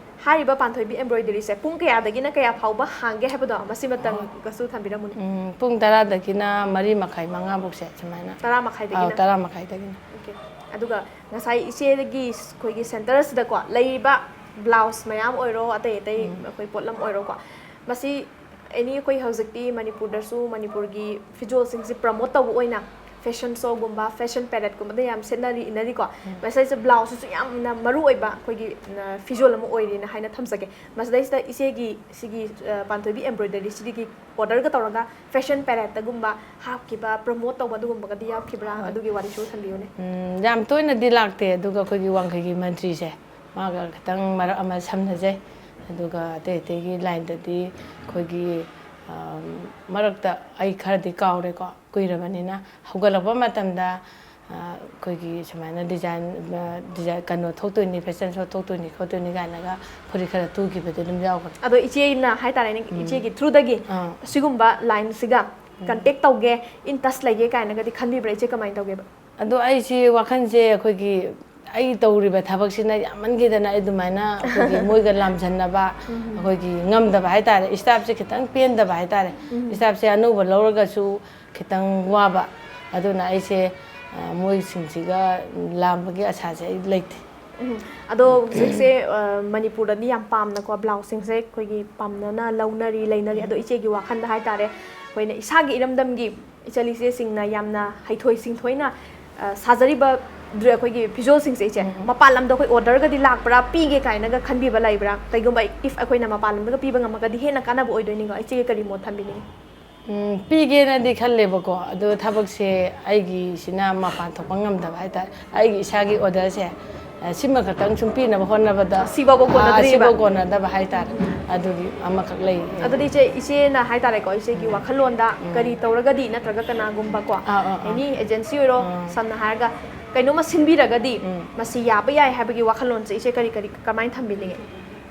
ꯍꯥꯏꯔꯤꯕ ꯄꯥꯟꯊꯣꯏꯕꯤ embroideryꯁꯦ ꯄꯨꯡ ꯀꯌꯥꯗꯒꯤꯅ ꯀꯌꯥ ꯐꯥꯎꯕ ꯍꯥꯡꯒꯦ ꯍꯥꯏꯕꯗꯣ, ꯃꯁꯤꯃꯇꯪꯒꯁꯨ ꯊꯝꯕꯤꯔꯝꯃꯨꯅꯦ꯫ ꯎꯝ, ꯄꯨꯡ ꯇꯔꯥꯗꯒꯤꯅ ꯃꯔꯤ ꯃꯈꯥꯏ, ꯃꯉꯥ ꯐꯥꯎꯁꯦ ꯁꯨꯃꯥꯏꯅ꯫ ꯇꯔꯥ ꯃꯈꯥꯏꯗꯒꯤꯅ? ꯑꯥꯎ, ꯇꯔꯥ ꯃꯈꯥꯏꯗꯒꯤꯅ꯫ OK꯫ ꯑꯗꯨꯒ ꯉꯁꯥꯏ ꯏꯆꯦꯒꯤ ꯑꯩꯈꯣꯏꯒꯤ centreꯁꯤꯗꯀꯣ ꯂꯩꯔꯤꯕ blouse ꯃꯌꯥꯝ ꯑꯣꯏꯔꯣ, ꯑꯇꯩ ꯑꯇꯩ ꯎꯝ꯫ ꯑꯩꯈꯣꯏ ꯄꯣꯠꯂꯝ ꯑꯣꯏꯔꯣꯀꯣ, ꯃꯁꯤ any ꯑꯩꯈꯣꯏ ꯍꯧꯖꯤꯛꯇꯤ ꯃꯅꯤꯄꯨꯔꯗꯁꯨ ꯃꯅꯤꯄꯨꯔꯒꯤ ꯐꯤꯖꯣꯜꯁꯤꯡꯁꯤ promote ꯇꯧꯕ ꯑꯣꯏꯅ fashion showꯒꯨꯝꯕ, fashion paradeꯀꯨꯝꯕꯗ ꯌꯥꯝ ꯁꯦꯠꯅꯔꯤ, ꯏꯟꯅꯔꯤꯀꯣ꯫ ꯎꯝ꯫ ꯃꯁꯤꯗꯩꯁꯤꯗ blouseꯁꯤꯁꯨ ꯌꯥꯝꯅ ꯃꯔꯨ ꯑꯣꯏꯕ ꯑꯩꯈꯣꯏꯒꯤ, ꯑ, ꯐꯤꯖꯣꯜ ꯑꯃ ꯑꯣꯏꯔꯤꯅ ꯍꯥꯏꯅ ꯊꯝꯖꯒꯦ꯫ ꯃꯁꯤꯗꯩꯁꯤꯗ ꯏꯆꯦꯒꯤ ꯁꯤꯒꯤ, ꯑ, ꯄꯥꯟꯊꯣꯏꯕꯤ embroideryꯁꯤꯗꯒꯤ orderꯒ ꯇꯧꯔꯒ fashion paradeꯇꯒꯨꯝꯕ ꯍꯥꯞꯈꯤꯕ, promote ꯇꯧꯕ ꯑꯗꯨꯒꯨꯝꯕꯒꯗꯤ ꯌꯥꯎꯈꯤꯕ꯭ꯔꯥ? ꯍꯣꯏ꯫ ꯑꯗꯨꯒꯤ ꯋꯥꯔꯤꯁꯨ ꯊꯝꯕꯤꯌꯨꯅꯦ꯫ ꯎꯝ, ꯌꯥꯝ ꯇꯣꯏꯅꯗꯤ ꯂꯥꯛꯇꯦ, ꯑꯗꯨꯒ ꯑꯩꯈꯣꯏꯒꯤ ꯋꯥꯡꯈꯩꯒꯤ ꯃꯟꯇ꯭ꯔꯤꯁꯦ, ꯃꯥꯒ ꯈꯤꯇꯪ ꯃꯔꯛ ꯑꯃ ꯁꯝꯅꯖꯩ꯫ ꯑꯗꯨꯒ ꯑꯇꯩ ꯑꯇꯩꯒꯤ lineꯗꯗꯤ ꯑꯩꯈꯣꯏꯒꯤ, ꯑ, ꯃꯔꯛꯇ ꯑꯩ ꯈꯔꯗꯤ ꯀꯥꯎꯔꯦꯀꯣ, ꯀꯨꯏꯔꯕꯅꯤꯅ꯫ ꯍꯧꯒꯠꯂꯛꯄ ꯃꯇꯝꯗ, ꯑ, ꯑꯩꯈꯣꯏꯒꯤ ꯁꯨꯃꯥꯏꯅ design, ꯑ, design, ꯀꯩꯅꯣ ꯊꯣꯛꯇꯣꯏꯅꯤ, fashion show ꯊꯣꯛꯇꯣꯏꯅꯤ ꯈꯣꯠꯇꯣꯏꯅꯤ ꯀꯥꯏꯅꯒ ꯐꯨꯔꯤꯠ ꯈꯔ ꯇꯨꯈꯤꯕꯗꯤ ꯑꯗꯨꯝ ꯌꯥꯎꯈ꯭ꯔꯦ꯫ ꯑꯗꯣ ꯏꯆꯦꯅ ꯍꯥꯏꯇꯥꯔꯦꯅꯦ, ꯎꯝ꯫ ꯏꯆꯦꯒꯤ throughꯗꯒꯤ ꯑꯥ꯫ ꯁꯤꯒꯨꯝꯕ lineꯁꯤꯒ ꯎꯝ꯫ Contact ꯇꯧꯒꯦ, in touch ꯂꯩꯒꯦ ꯀꯥꯏꯅꯒꯗꯤ ꯈꯟꯕꯤꯕ꯭ꯔꯥ ꯏꯆꯦ? ꯀꯃꯥꯏꯅ ꯇꯧꯒꯦꯕ? ꯑꯗꯣ ꯑꯩꯁꯤ ꯋꯥꯈꯜꯁꯦ ꯑꯩꯈꯣꯏꯒꯤ ꯑꯩ ꯇꯧꯔꯤꯕ ꯊꯕꯛꯁꯤꯅ ꯌꯥꯝꯃꯟꯈꯤꯗꯅ ꯑꯩ ꯑꯗꯨꯃꯥꯏꯅ ꯑꯩꯈꯣꯏꯒꯤ ꯃꯣꯏꯒ ꯂꯥꯝꯖꯟꯅꯕ, ꯑꯩꯈꯣꯏꯒꯤ ꯉꯝꯗꯕ ꯍꯥꯏꯇꯥꯔꯦ, staffꯁꯦ ꯈꯤꯇꯪ ꯄꯦꯟꯗꯕ ꯍꯥꯏꯇꯥꯔꯦ꯫ Staffꯁꯦ ꯑꯅꯧꯕ ꯂꯧꯔꯒꯁꯨ ꯈꯤꯇꯪ ꯋꯥꯕ, ꯑꯗꯨꯅ ꯑꯩꯁꯦ ꯃꯣꯏꯁꯤꯡꯁꯤꯒ ꯂꯥꯝꯕꯒꯤ ꯑꯁꯥꯁꯦ ꯑꯩ ꯂꯩꯇꯦ꯫ ꯎꯝ꯫ ꯑꯗꯣ ꯍꯧꯖꯤꯛꯁꯦ ꯃꯅꯤꯄꯨꯔꯗꯗꯤ ꯌꯥꯝ ꯄꯥꯝꯅꯀꯣ ꯕ꯭ꯂꯥꯎꯁꯁꯤꯡꯁꯦ ꯑꯩꯈꯣꯏꯒꯤ ꯄꯥꯝꯅꯅ ꯂꯧꯅꯔꯤ ꯂꯩꯅꯔꯤ꯫ ꯑꯗꯣ ꯏꯆꯦꯒꯤ ꯋꯥꯈꯜꯗ ꯍꯥꯏꯇꯥꯔꯦ, ꯑꯩꯈꯣꯏꯅ ꯏꯁꯥꯒꯤ ꯏꯔꯝꯗꯝꯒꯤ ꯏꯆꯜ ꯏꯆꯦꯁꯤꯡꯅ ꯌꯥꯝꯅ ꯍꯩꯊꯣꯏ ꯁꯤꯡꯊꯣꯏꯅ ꯁꯥꯖꯔꯤꯕ ꯑꯩꯈꯣꯏꯒꯤ ꯐꯤꯖꯣꯜꯁꯤꯡꯁꯦ ꯏꯆꯦ, ꯃꯄꯥꯟ ꯂꯝꯗ ꯑꯩꯈꯣꯏ orderꯒꯗꯤ ꯂꯥꯛꯄ꯭ꯔꯥ, ꯄꯤꯒꯦ ꯀꯥꯏꯅꯒ ꯈꯟꯕꯤꯕ ꯂꯩꯕ꯭ꯔꯥ? ꯀꯩꯒꯨꯝꯕ if ꯑꯩꯈꯣꯏꯅ ꯃꯄꯥꯟ ꯂꯝꯗꯒ ꯄꯤꯕ ꯉꯝꯃꯒꯗꯤ ꯍꯦꯟꯅ ꯀꯥꯟꯅꯕ ꯑꯣꯏꯗꯣꯏꯅꯤꯀꯣ꯫ ꯏꯆꯦꯒꯤ ꯀꯔꯤ ꯃꯣꯠ ꯊꯝꯕꯤꯅꯤꯡꯉꯤ? ꯎꯝ, ꯄꯤꯒꯦꯅꯗꯤ ꯈꯜꯂꯦꯕꯀꯣ, ꯑꯗꯣ ꯊꯕꯛꯁꯦ ꯑꯩꯒꯤꯁꯤꯅ ꯃꯄꯥꯟ ꯊꯣꯛꯄ ꯉꯝꯗꯕ ꯍꯥꯏꯇꯥꯔꯦ꯫ ꯑꯩꯒꯤ ꯏꯁꯥꯒꯤ orderꯁꯦ ꯁꯤꯃ ꯈꯛꯇꯪ ꯁꯨꯝ ꯄꯤꯅꯕ ꯍꯣꯠꯅꯕꯗ ꯁꯤꯐꯥꯎꯕ ꯀꯣꯟꯅꯗ꯭ꯔꯤꯕ? ꯁꯤꯐꯥꯎ ꯀꯣꯟꯅꯗꯕ ꯍꯥꯏꯇꯥꯔꯦ꯫ ꯑꯗꯨꯒꯤ ꯑꯃꯈꯛ ꯂꯩ꯫ ꯑꯗꯨꯗꯤ ꯏꯆꯦ, ꯏꯆꯦꯅ ꯍꯥꯏꯇꯥꯔꯦꯀꯣ, ꯏꯆꯦꯒꯤ ꯋꯥꯈꯜꯂꯣꯟꯗ ꯀꯔꯤ ꯇꯧꯔꯒꯗꯤ, ꯅꯠꯇ꯭ꯔꯒ ꯀꯅꯥꯒꯨꯝꯕꯀꯣ, ꯑꯥ, ꯑꯥ, ꯑꯥ꯫ Any agency ꯑꯣꯏꯔꯣ, ꯑꯥ꯫ ꯁꯝꯅ ꯍꯥꯏꯔꯒ ꯀꯩꯅꯣꯝꯃ ꯁꯤꯟꯕꯤꯔꯒꯗꯤ ꯃꯁꯤ ꯌꯥꯕ ꯌꯥꯏ ꯍꯥꯏꯕꯒꯤ ꯋꯥꯈꯜꯂꯣꯟꯁꯦ ꯏꯆꯦ ꯀꯔꯤ ꯀꯔꯤ ꯀꯃꯥꯏꯅ ꯊꯝꯕꯤꯅꯤꯡꯉꯤ?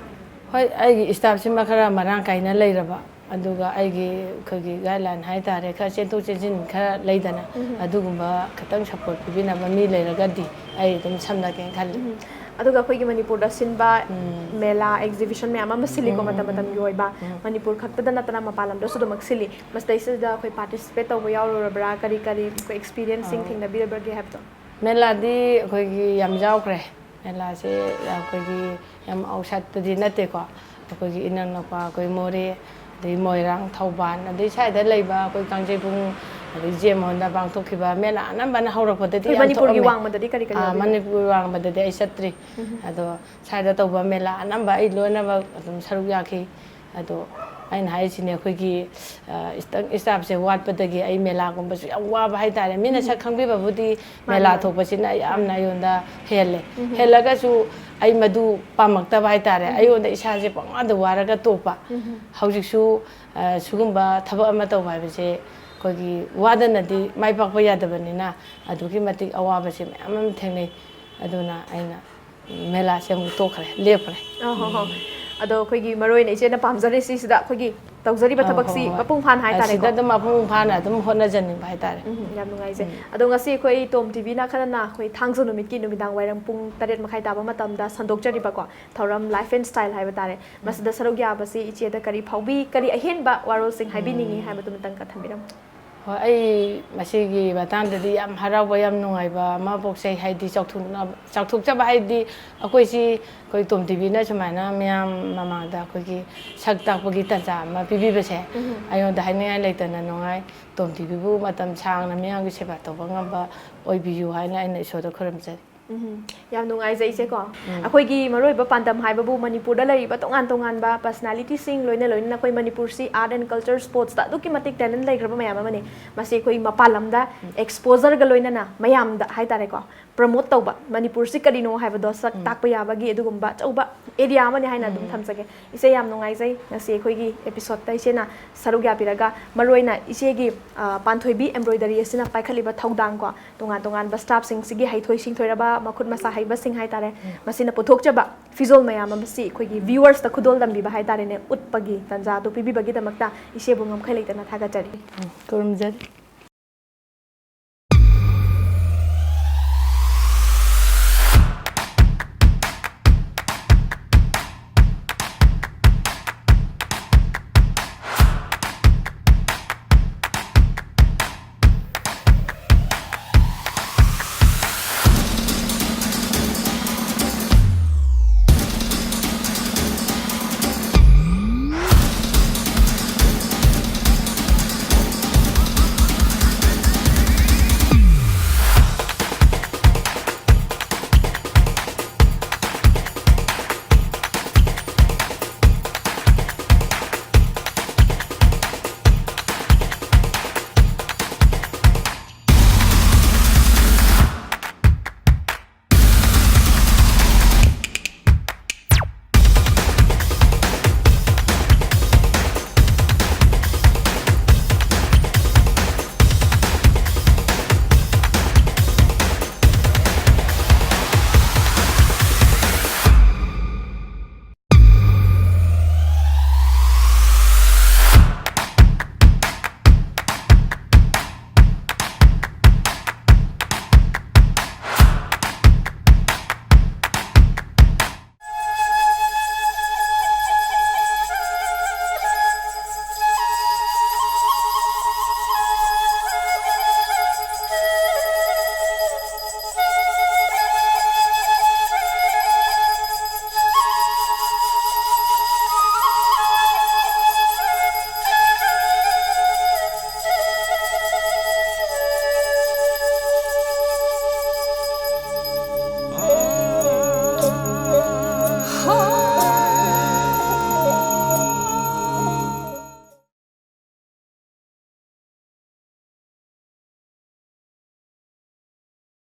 ꯍꯣꯏ, ꯑꯩꯒꯤ staffꯁꯤꯃ ꯈꯔ ꯃꯔꯥꯡ ꯀꯥꯏꯅ ꯂꯩꯔꯕ, ꯑꯗꯨꯒ ꯑꯩꯒꯤ, ꯑꯩꯈꯣꯏꯒꯤ guideline ꯍꯥꯏꯇꯥꯔꯦ, ꯈꯔ ꯆꯦꯟꯊꯣꯛ ꯆꯦꯟꯁꯤꯟ ꯈꯔ ꯂꯩꯗꯅ, ꯑꯗꯨꯒꯨꯝꯕ ꯈꯤꯇꯪ support ꯄꯤꯕꯤꯅꯕ ꯃꯤ ꯂꯩꯔꯒꯗꯤ ꯑꯩ ꯑꯗꯨꯝ ꯁꯝꯅꯒꯦꯅ ꯈꯜꯂꯤ꯫ ꯑꯗꯨꯒ ꯑꯩꯈꯣꯏꯒꯤ ꯃꯅꯤꯄꯨꯔꯗ ꯁꯤꯟꯕ ꯃꯦꯂꯥ, exhibition ꯃꯌꯥꯝ ꯑꯃ ꯁꯤꯜꯂꯤꯀꯣ, ꯃꯇꯝ ꯃꯇꯝꯒꯤ ꯑꯣꯏꯕ꯫ ꯃꯅꯤꯄꯨꯔ ꯈꯛꯇꯗ ꯅꯠꯇꯅ ꯃꯄꯥꯟ ꯂꯝꯗꯁꯨ ꯑꯗꯨꯃꯛ ꯁꯤꯜꯂꯤ꯫ ꯃꯁꯤꯗꯩꯁꯤꯗ ꯑꯩꯈꯣꯏ participate ꯇꯧꯕ ꯌꯥꯎꯔꯨꯔꯕ꯭ꯔꯥ? ꯀꯔꯤ ꯀꯔꯤ ꯑꯩꯈꯣꯏ experienceꯁꯤꯡ ꯊꯦꯡꯅꯕꯤꯔꯕꯒꯦ ꯍꯥꯏꯕꯗꯣ? ꯃꯦꯂꯥꯗꯤ ꯑꯩꯈꯣꯏꯒꯤ ꯌꯥꯝ ꯌꯥꯎꯈ꯭ꯔꯦ꯫ ꯃꯦꯂꯥꯁꯦ ꯑꯩꯈꯣꯏꯒꯤ ꯌꯥꯝ outsideꯇꯗꯤ ꯅꯠꯇꯦꯀꯣ, ꯑꯩꯈꯣꯏꯒꯤ ꯏꯅꯛ ꯅꯛꯄ ꯑꯩꯈꯣꯏ ꯃꯣꯔꯦ, ꯑꯗꯩ ꯃꯣꯏꯔꯥꯡ, ꯊꯧꯕꯥꯜ, ꯑꯗꯩ ꯁ꯭ꯋꯥꯏꯗ ꯂꯩꯕ ꯑꯩꯈꯣꯏ ꯀꯥꯡꯖꯩꯕꯨꯡ, ꯑꯗꯩ ꯖꯦꯝ ꯍꯣꯜꯗ ꯄꯥꯡꯊꯣꯛꯈꯤꯕ ꯃꯦꯂꯥ ꯑꯅꯝꯕꯅ ꯍꯧꯔꯛꯄꯗꯗꯤ ꯑꯩꯈꯣꯏ ꯌꯥꯝ ꯃꯅꯤꯄꯨꯔꯒꯤ ꯊꯣꯛꯑꯝꯃꯦ꯫ ꯋꯥꯡꯃꯗꯗꯤ ꯀꯔꯤ ꯀꯔꯤ ꯑꯥ, ꯌꯥꯎꯕꯤꯒꯦ? ꯃꯅꯤꯄꯨꯔꯒꯤ ꯋꯥꯡꯃꯗꯗꯤ ꯑꯩ ꯆꯠꯇ꯭ꯔꯤ꯫ ꯑꯗꯣ ꯁ꯭ꯋꯥꯏꯗ ꯇꯧꯕ ꯃꯦꯂꯥ ꯑꯅꯝꯕ ꯑꯩ ꯂꯣꯏꯅꯃꯛ ꯑꯗꯨꯝ ꯁꯔꯨꯛ ꯌꯥꯈꯤ꯫ ꯑꯗꯣ ꯑꯩꯅ ꯍꯥꯏꯔꯤꯁꯤꯅꯦ, ꯑꯩꯈꯣꯏꯒꯤ staffꯁꯦ ꯋꯥꯠꯄꯗꯒꯤ ꯑꯩ ꯃꯦꯂꯥꯒꯨꯝꯕꯁꯨ ꯌꯥꯝ ꯋꯥꯕ ꯍꯥꯏꯇꯥꯔꯦ꯫ ꯃꯤꯅ ꯁꯛ ꯈꯪꯕꯤꯕꯕꯨꯗꯤ ꯃꯦꯂꯥ ꯊꯣꯛꯄꯁꯤꯅ ꯌꯥꯝꯅ ꯑꯩꯉꯣꯟꯗ ꯍꯦꯜꯂꯦ꯫ ꯍꯦꯜꯂꯒꯁꯨ ꯑꯩ ꯃꯗꯨ ꯄꯥꯝꯃꯛꯇꯕ ꯍꯥꯏꯇꯥꯔꯦ꯫ ꯑꯩꯉꯣꯟꯗ ꯏꯁꯥꯁꯦ ꯄꯪꯋꯥꯗ ꯋꯥꯔꯒ ꯇꯣꯛꯄ꯫ ꯍꯧꯖꯤꯛꯁꯨ ꯁꯤꯒꯨꯝꯕ ꯊꯕꯛ ꯑꯃ ꯇꯧꯕ ꯍꯥꯏꯕꯁꯦ ꯑꯩꯈꯣꯏꯒꯤ ꯋꯥꯗꯅꯗꯤ ꯃꯥꯏ ꯄꯥꯛꯄ ꯌꯥꯗꯕꯅꯤꯅ ꯑꯗꯨꯛꯀꯤ ꯃꯇꯤꯛ ꯑꯋꯥꯕꯁꯦ ꯃꯌꯥꯝ ꯑꯃ ꯊꯦꯡꯅꯩ꯫ ꯑꯗꯨꯅ ꯑꯩꯅ ꯃꯦꯂꯥꯁꯦ ꯑꯃꯨꯛ ꯇꯣꯛꯈ꯭ꯔꯦ, ꯂꯦꯞꯈ꯭ꯔꯦ꯫ ꯑꯣ ꯍꯣ ꯍꯣ꯫ ꯑꯗꯣ ꯑꯩꯈꯣꯏꯒꯤ ꯃꯔꯨ ꯑꯣꯏꯅ ꯏꯆꯦꯅ ꯄꯥꯝꯖꯔꯤꯁꯤ ꯁꯤꯗ ꯑꯩꯈꯣꯏꯒꯤ ꯇꯧꯖꯔꯤꯕ ꯑ, ꯊꯕꯛꯁꯤ ꯍꯣꯏ, ꯍꯣꯏ꯫ ꯃꯄꯨꯡ ꯐꯥꯅ ꯍꯥꯏꯇꯥꯔꯦꯀꯣ꯫ ꯑꯁꯤꯗ ꯑꯗꯨꯝ ꯃꯄꯨꯡ ꯐꯥꯅ ꯑꯗꯨꯝ ꯍꯣꯠꯅꯖꯅꯤꯡꯕ ꯍꯥꯏꯇꯥꯔꯦ꯫ ꯎꯝ, ꯌꯥꯝ ꯅꯨꯡꯉꯥꯏꯖꯩ꯫ ꯑꯗꯣ ꯉꯁꯤ ꯑꯩꯈꯣꯏ ꯇꯣꯝ ꯇꯤꯚꯤꯅ ꯈꯔꯅ ꯑꯩꯈꯣꯏ ꯊꯥꯡꯖ ꯅꯨꯃꯤꯠꯀꯤ ꯅꯨꯃꯤꯗꯥꯡ ꯋꯥꯏꯔꯝ ꯄꯨꯡ ꯇꯔꯦꯠ ꯃꯈꯥꯏ ꯇꯥꯕ ꯃꯇꯝꯗ ꯁꯟꯗꯣꯛꯆꯔꯤꯕꯀꯣ ꯊꯧꯔꯝ Life and Style ꯍꯥꯏꯕ ꯇꯥꯔꯦ, ꯃꯁꯤꯗ ꯁꯔꯨꯛ ꯌꯥꯕꯁꯤ ꯏꯆꯦꯗ ꯀꯔꯤ ꯐꯥꯎꯕꯤ, ꯀꯔꯤ ꯑꯍꯦꯟꯕ ꯋꯥꯔꯣꯜꯁꯤꯡ ꯍꯥꯏꯕꯤꯅꯤꯡꯉꯤ ꯍꯥꯏꯕꯗꯨꯃꯇꯪꯒ ꯊꯝꯕꯤꯔꯝꯃꯨ꯫ ꯍꯣꯏ, ꯑꯩ ꯃꯁꯤꯒꯤ ꯃꯇꯥꯡꯗꯗꯤ ꯌꯥꯝ ꯍꯔꯥꯎꯕ, ꯌꯥꯝ ꯅꯨꯡꯉꯥꯏꯕ ꯑꯃ ꯄꯣꯛꯆꯩ꯫ ꯍꯥꯏꯗꯤ ꯆꯥꯎꯊꯣꯛꯅ-, ꯆꯥꯎꯊꯣꯛꯆꯕ ꯍꯥꯏꯗꯤ ꯑꯩꯈꯣꯏꯁꯤ, ꯑꯩꯈꯣꯏ ꯇꯣꯝ ꯇꯤꯚꯤꯅ ꯁꯨꯃꯥꯏꯅ ꯃꯤꯌꯥꯝ ꯃꯃꯥꯡꯗ ꯑꯩꯈꯣꯏꯒꯤ ꯁꯛ ꯇꯥꯛꯄꯒꯤ ꯇꯥꯟꯖꯥ ꯑꯃ ꯄꯤꯕꯤꯕꯁꯦ ꯑꯩꯉꯣꯟꯗ ꯍꯥꯏꯅꯤꯡꯉꯥꯏ ꯂꯩꯇꯅ ꯅꯨꯡꯉꯥꯏ꯫ ꯇꯣꯝ ꯇꯤꯚꯤꯕꯨ ꯃꯇꯝ ꯁꯥꯡꯅ ꯃꯤꯌꯥꯝꯒꯤ ꯁꯦꯕꯥ ꯇꯧꯕ ꯉꯝꯕ ꯑꯣꯏꯕꯤꯌꯨ ꯍꯥꯏꯅ ꯑꯩꯅ ꯏꯁꯣꯔꯗ ꯈꯨꯔꯨꯝꯖꯔꯤ꯫ ꯎꯝ, ꯌꯥꯝ ꯅꯨꯡꯉꯥꯏꯖꯩ ꯏꯆꯦꯀꯣ꯫ ꯑꯩꯈꯣꯏꯒꯤ ꯃꯔꯨꯑꯣꯏꯕ ꯄꯥꯟꯗꯝ ꯍꯥꯏꯕꯕꯨ ꯃꯅꯤꯄꯨꯔꯗ ꯂꯩꯔꯤꯕ ꯇꯣꯉꯥꯟ ꯇꯣꯉꯥꯟꯕ personalityꯁꯤꯡ, ꯂꯣꯏꯅ ꯂꯣꯏꯅꯅ ꯑꯩꯈꯣꯏ ꯃꯅꯤꯄꯨꯔꯁꯤ art and culture, sportsꯇ ꯑꯗꯨꯛꯀꯤ ꯃꯇꯤꯛ talent ꯂꯩꯈ꯭ꯔꯕ ꯃꯌꯥꯝ ꯑꯃꯅꯤ꯫ ꯃꯁꯤ ꯑꯩꯈꯣꯏ ꯃꯄꯥꯟ ꯂꯝꯗ exposureꯒ ꯂꯣꯏꯅꯅ ꯃꯌꯥꯝꯗ ꯍꯥꯏꯇꯥꯔꯦꯀꯣ, promote ꯇꯧꯕ, ꯃꯅꯤꯄꯨꯔꯁꯤ ꯀꯔꯤꯅꯣ ꯍꯥꯏꯕꯗꯣ ꯁꯛ ꯇꯥꯛꯄ ꯌꯥꯕꯒꯤ ꯑꯗꯨꯒꯨꯝꯕ ꯑꯆꯧꯕ area ꯑꯃꯅꯤ ꯍꯥꯏꯅ ꯑꯗꯨꯝ ꯊꯝꯖꯒꯦ꯫ ꯏꯆꯦ, ꯌꯥꯝ ꯅꯨꯡꯉꯥꯏꯖꯩ ꯉꯁꯤ ꯑꯩꯈꯣꯏꯒꯤ episodeꯇ ꯏꯆꯦꯅ ꯁꯔꯨꯛ ꯌꯥꯕꯤꯔꯒ, ꯃꯔꯨꯑꯣꯏꯅ ꯏꯆꯦꯒꯤ, ꯑ, ꯄꯥꯟꯊꯣꯏꯕꯤ embroidery ꯑꯁꯤꯅ ꯄꯥꯏꯈꯠꯂꯤꯕ ꯊꯧꯗꯥꯡꯀꯣ, ꯇꯣꯉꯥꯟ ꯇꯣꯉꯥꯟꯕ staffꯁꯤꯡꯁꯤꯒꯤ ꯍꯩꯊꯣꯏ ꯁꯤꯡꯊꯣꯏꯔꯕ ꯃꯈꯨꯠ ꯃꯁꯥ ꯍꯩꯕꯁꯤꯡ ꯍꯥꯏꯇꯥꯔꯦ, ꯃꯁꯤꯅ ꯄꯨꯊꯣꯛꯆꯕ ꯐꯤꯖꯣꯜ ꯃꯌꯥꯝ ꯑꯃꯁꯤ ꯑꯩꯈꯣꯏꯒꯤ viewersꯇ ꯈꯨꯗꯣꯜ ꯇꯝꯕꯤꯕ ꯍꯥꯏꯇꯥꯔꯦꯅꯦ, ꯎꯠꯄꯒꯤ ꯇꯥꯟꯖꯥ ꯑꯗꯨ ꯄꯤꯕꯤꯕꯒꯤꯗꯃꯛꯇ ꯏꯆꯦꯕꯨ ꯉꯝꯈꯩ ꯂꯩꯇꯅ ꯊꯥꯒꯠꯆꯔꯤ꯫ ꯈꯨꯔꯨꯝꯖꯔꯤ꯫